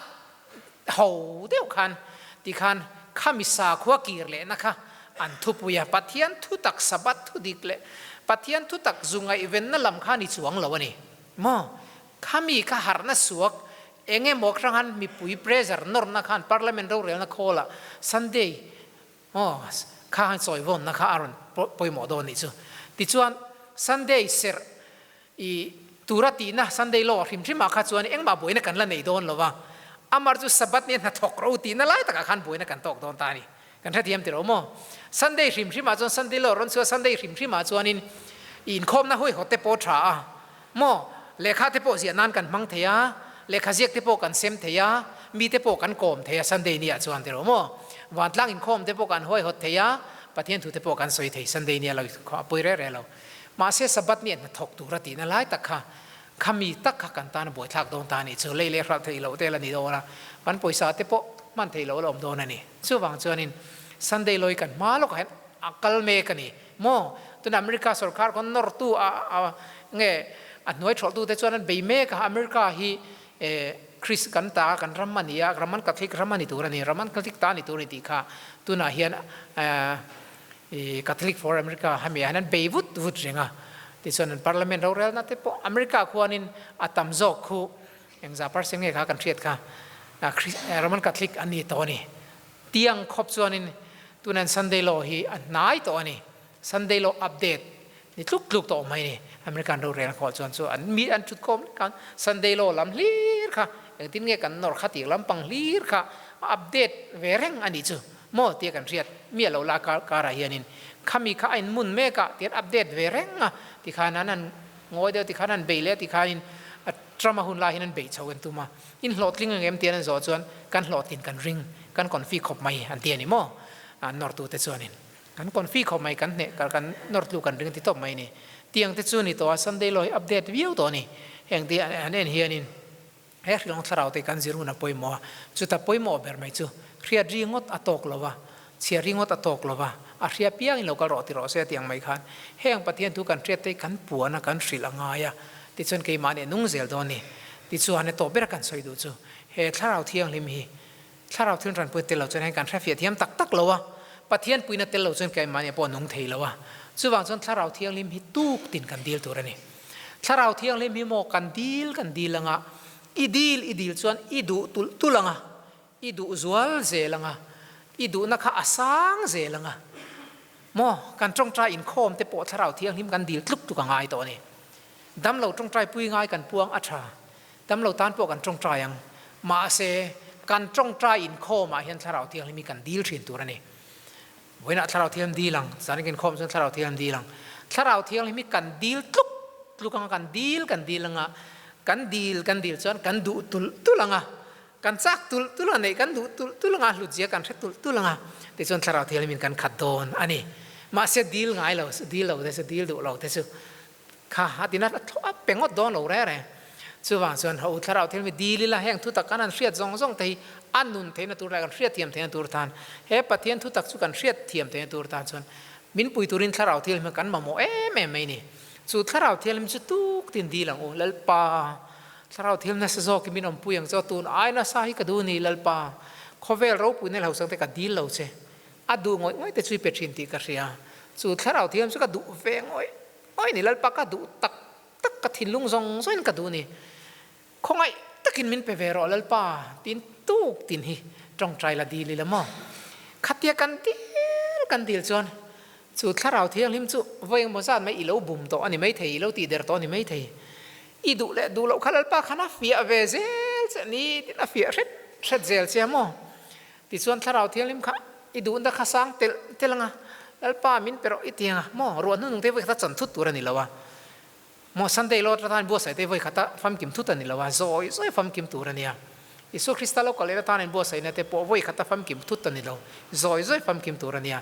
ho deuh khan tikhan khami sakhua kir lehna kha an thupui a, Pathian thutak Sabbath thu dik leh Pathian thutak zu ngaihvenna lam kha ni chuang lo a ni maw? Khami kha harhna suak eng emaw hranghan mipui pressure nawrna khan Parliament rorelna khawlah Sunday maw kha han sawi vawnna kha a rawn pawimawh dawn nih chu. Tichuan Sunday serh I tura tihna Sunday law hrim hrimah kha chuan engmah buaina kan la nei dawn lo va, amar chu Sabbath nia hnathawk ro tihna lai takah khan buaina kan tawk dawn ta a ni. Kan hrethiam tiro maw? Sunday hrim hrimah chuan Sunday law rawn chhuah Sunday hrim hrimah chuanin i inkhawmna huaihawt te pawh tha a maw? Lehkha te pawh ziah nan kan hmang thei a, lehkha ziak te pawh kan sem thei a, mi te pawh kan kawm thei a Sunday nia chuan tiro maw? Vantlang inkhawm te pawh kan huaihawt thei a, Pathian thu te pawh kan sawi thei Sunday nia lo a pawi reh reh lo. Mahse Sabbath ni a hnathawk tur a tihna lai tak kha, khami tak kha kan tan a buaithlak dawn ta a nih chu. Lei leh hralh theih loh te la ni dawn a, kan pawisa te pawh hman theih loh la awm dawn a ni. Chuvang chuanin Sunday lawi kan hma lawkah hian a kal mek a ni maw? Tuna America sorkar khawn nawrtu a a nge a hnuai thawlhtu te chuan an bei mek a, America hi eh Chris kan ta kan ram a ni a, Roman Catholic ram a ni tur a ni, Roman Catholic ta a ni tur a ni tih kha tunah hian eh I Catholic for America hemi ah hian an bei vut vut reng a, tichuan an parliament rorelna te pawh America khuanin a tam zawk khu engzah percent nge kha kan hriat kha Roman Catholic an ni tawh a ni. Tiang khawp chuanin tunan Sunday law hi a hnai tawh a ni. Sunday law update ni tluk tluk tawh mai ni. American rorelna khual chuan chu an mi an thut khawm lek a, Sunday law lam hlir kha engtin nge kan nawr kha tih lampang hlir kha a update ve reng a nih chu. Maw tia kan hriat miah loh la kar karah hianin khami kha a inmun mek a tian update ve reng a tikhan an han ngawi deuh tikhan an bei leh a tikhanin a Trump a hun lai hian an bei chho kan tum a in hlawhtling ang em tian an zawh chuan kan hlawhtlin kan ring kan confi khawp mai an ti a ni maw an nawrtu te chuanin kan confi khawp mai kan hneh kan nawrtlu kan ring ti tawp mai a ni tiang te chu ni tawh a Sunday law hi update viau tawh a ni heng te an en hianin He hrilawng thlarau te kan zir hun a pawimawh a, chuta pawimawh ber mai chu hriat ri ngawt a tawk lo va, chhiar ri ngawt a tawk lo va, a hria piangin lo kal rawh ti rawh se tiang mai khan heng Pathian thu kan hriat te hi kan puan a, kan hrilh a ngai a, tichuan keimah nih a nung zel dawn ni. Tichuan he tawp bera kan sawi duh chu he thlarau thianghlim hi thlarau thil ranpui tel lo chuan heng kan hrefiah thiam tak tak lo a, Pathian puina tel lo chuan keimah nih pawh a nung thei lo a, chuvang chuan thlarau thianghlim hi tuk tin kan dil tur a ni. Thlarau thianghlim hi maw kan dil kan dil anga, i dil i dil chuan i duh tulh tulh anga, i duh zual zel anga, i duhna kha a sang zel anga, maw kan tawngtai inkhawm te pawh thlarau thianghlim kan dil tluk tluk a ngai tawh a ni. Damlo tawngtai pui ngai kan puang a tha, damlo tan pawh kan tawngtai ang, mahse kan tawngtai inkhawmah hian thlarau thianghlim hi kan dil thin tur a ni. Vawiinah Thlarau Thianghlim dil ang, zan kan inkhawm chuan Thlarau Thianghlim dil ang. Thlarau Thianghlim hi kan dil tluk tluk anga, kan dil kan dil anga, kan dil kan dil chuan kan duh tulh tulh anga, kan chak tulh tulh anga, neih kan duh tulh tulh anga, hlutzia kan hre tulh tulh anga, tichuan Thlarau Thianghlim in kan khat dawn a ni. Mahse dil ngai lo, dil lo te chu, dil duh lo te chu Kha a tina a pe ngawt dawn lo reng reng. Chuvang chuan ho thlarau thil mi dil ila heng thutak kan han hriat zawng zawng te hi a nun theihna tur leh kan hriat thiam theihna tur tan he Pathian thutak chu kan hriat thiam theihna tur tan chuan min pui turin thlarau thil hi kan mamawh em em mai ni. Chu thlarau thianghlim chu tuk tin dil ang u Lalpa thlarau thil nasa zawk hi min awmpui ang chu tun ai nasa hi ka duh ni Lalpa khawvel ropui na leh hausak te ka dil lo che a duh ngawih ngawih te chu i pe thin tih ka hria chu thlarau thianghlim chu ka duh ve ngawih Awi ni Lalpa ka duh tak tak ka thinlung zawng zawngin ka duh ni. Khawngaih takin min pe ve rawh Lalpa tiin tuk tin hi tawngtai la dil ila maw? Khatia kan dil kan dil chuan chu Thlarau Thianghlim chu vawi engmaw zat mai i lo bum tawh a ni maithei, i lo tihder tawh a ni maithei. I duh leh duh loh kha Lalpa khan a fiah ve zel che a ni tin a fiah hret hret zel che a maw? Tichuan Thlarau Thianghlim kha i duhna kha sang telh telh ang a, Lalpa min pe rawh i ti ang a maw? Ruah hnunung te vawi khata chan thut tur a ni lo a maw? Sunday law atan buatsaih te vawi khata famkim thut a ni lo a, zawi zawi famkim tur a nia. Isua Krista lo kal leh atan inbuatsaihna te pawh vawi khata famkim thut a ni lo, zawi zawi famkim tur a nia.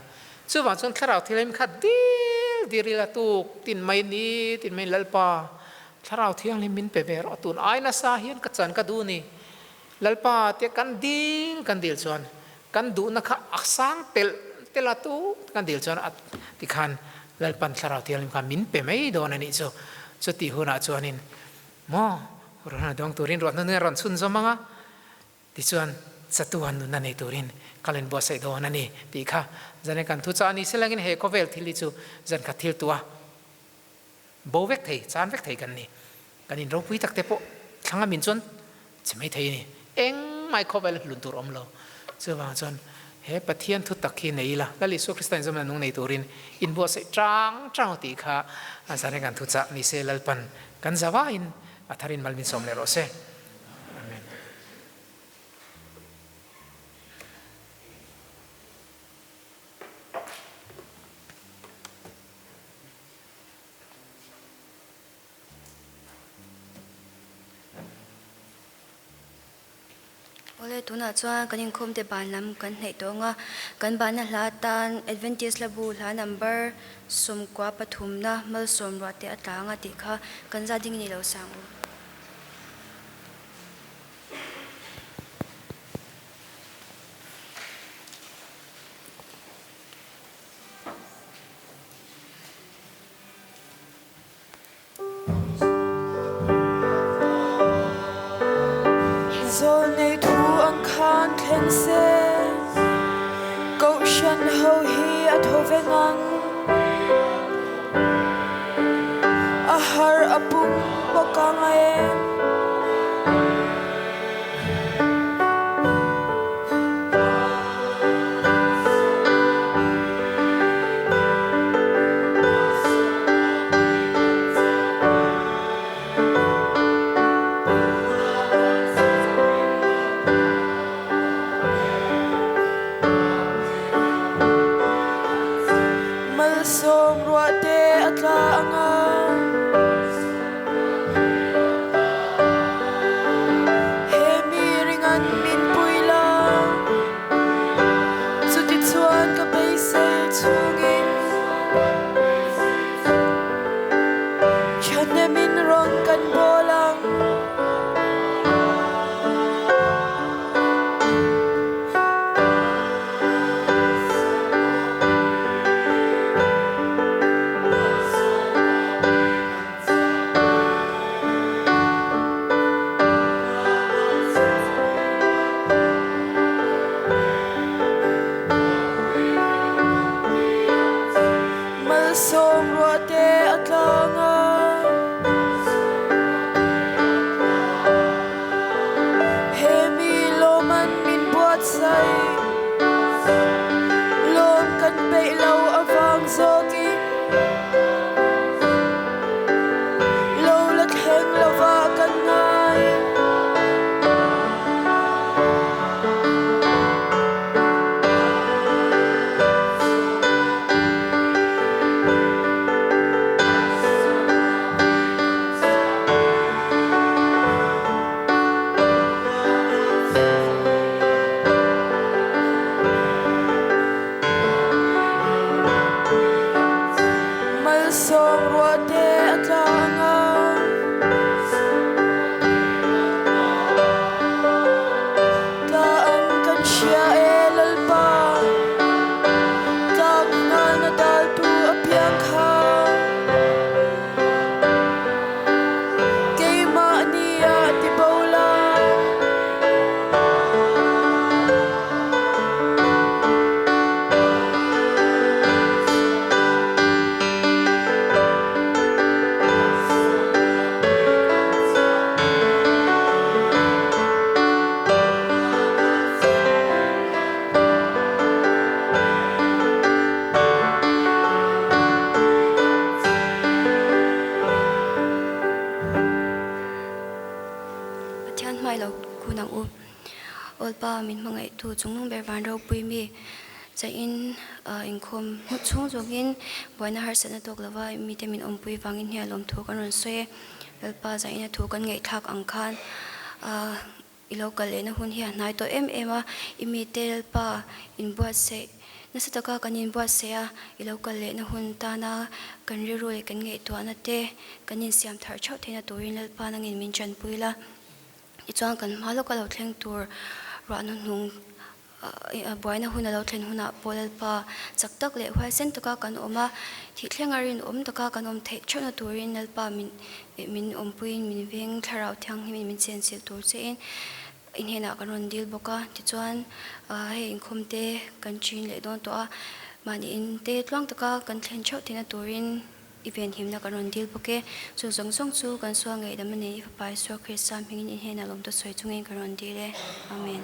Chuvang chuan Thlarau Thianghlim kha dil dil ila tuk tin mai ni tin mai Lalpa, Thlarau Thianghlim min pe ve rawh, tun ai nasa hian ka chan ka duh ni. Lalpa tia kan dil kan dil chuan kan duhna kha a sang telh telh a tuk kan dil chuan a tikhan Lalpan Thlarau Thianghlim kha min pe mai dawn a nih chu. Chutih hunah chuanin Maw? Ruahna dawng turin ruahna nui a rawn chhun zawm ang a, tichuan chatuan nunna nei turin ka len buatsaih dawn a ni tih kha zanin kan thu chah a ni. Silangin he khawvel thil hi chu zan khat thil tua bo vek thei, chan vek thei kan ni. Kan in ropui tak te pawh thlang a min chuan che mai thei a ni. Engmah khawvel hlun tur awm lo. Chuvang chuan he Pathian thu tak hi nei ila, Lal Isua Krista inzawmna nung nei turin inbuatsaih tang tang tih kha zanin kan thu chah ni se Lalpan Kan zavaiin a tharin mal min sawm leh rawh se. Amen. Awle, tunah chuan kan inkhawmte ban lam kan hnaih tawh ang a, kan banna hla atan Adventist Hlabu hla number 13 na malsawm ruah te a tla ang a tih kha kan za ding i ni lo sang u. Zawlnei thu ang khan thleng se, Kohhran ho hi a thaw veng ang. A har a pum bawk ang e. Malsawm ruah te a tla ang a. He mi ringan min pui la. Chutichuan ka beisei chhungin Thahnemin rawn kan bawl ang. Malsawm ruah te a tlang a. He mi lawm an min buatsaih. Lawm kan peih lo avang zawkin. Lo la thleng lova kan ngai. Malsawm ruah te a tla ang a. Tla ang kan hria e Lalpa. Tlak ngalna daltu apiang kha. Keimahni ah ti bo la. kun ang u. Awlpa min hmangaihtu chungnung ber van ropui mi zaiin inkhawm hmut chhung zawngin buaina harsatna tawk lova mite min awmpui vangin hian lawmthu kan rawn sawi e. Lalpa zaiin a thu kan ngaihthlak ang khan I lo kal lehna hun hi a hnai tawh em em a, i mite Lalpa inbuatsaih nasa taka kan inbuatsaih a, i lo kal lehna hun tana kan rilru leh kan ngaihtuahna te kan insiam thar theuh theihna turin Lalpa nangin min tanpui la. Tichuan kan hma lawka lo thleng tur ruahna hnung Buaina hun a lo thlen hunah pawh Lalpa chak tak leh huaisen taka kan awm a, thih thlenga rinawm taka kan awm theih theuhna turin Lalpa min min awmpuiin min veng thlarau thianghlimin min chenchilh tur chein i hnenah kan rawn dil bawk a. Tichuan hei inkhawm te kan chin leh dawn tawh a, mahni in te tluang taka kan thlen theuh theihna turin I venhimna kan rawn dil bawk e. Chu zawng zawng chu kan sual ngaihdam a nei i Fapa Isua Krista hmingin i hnenah lawmtu sawi chungin kan rawn dil e. Amen.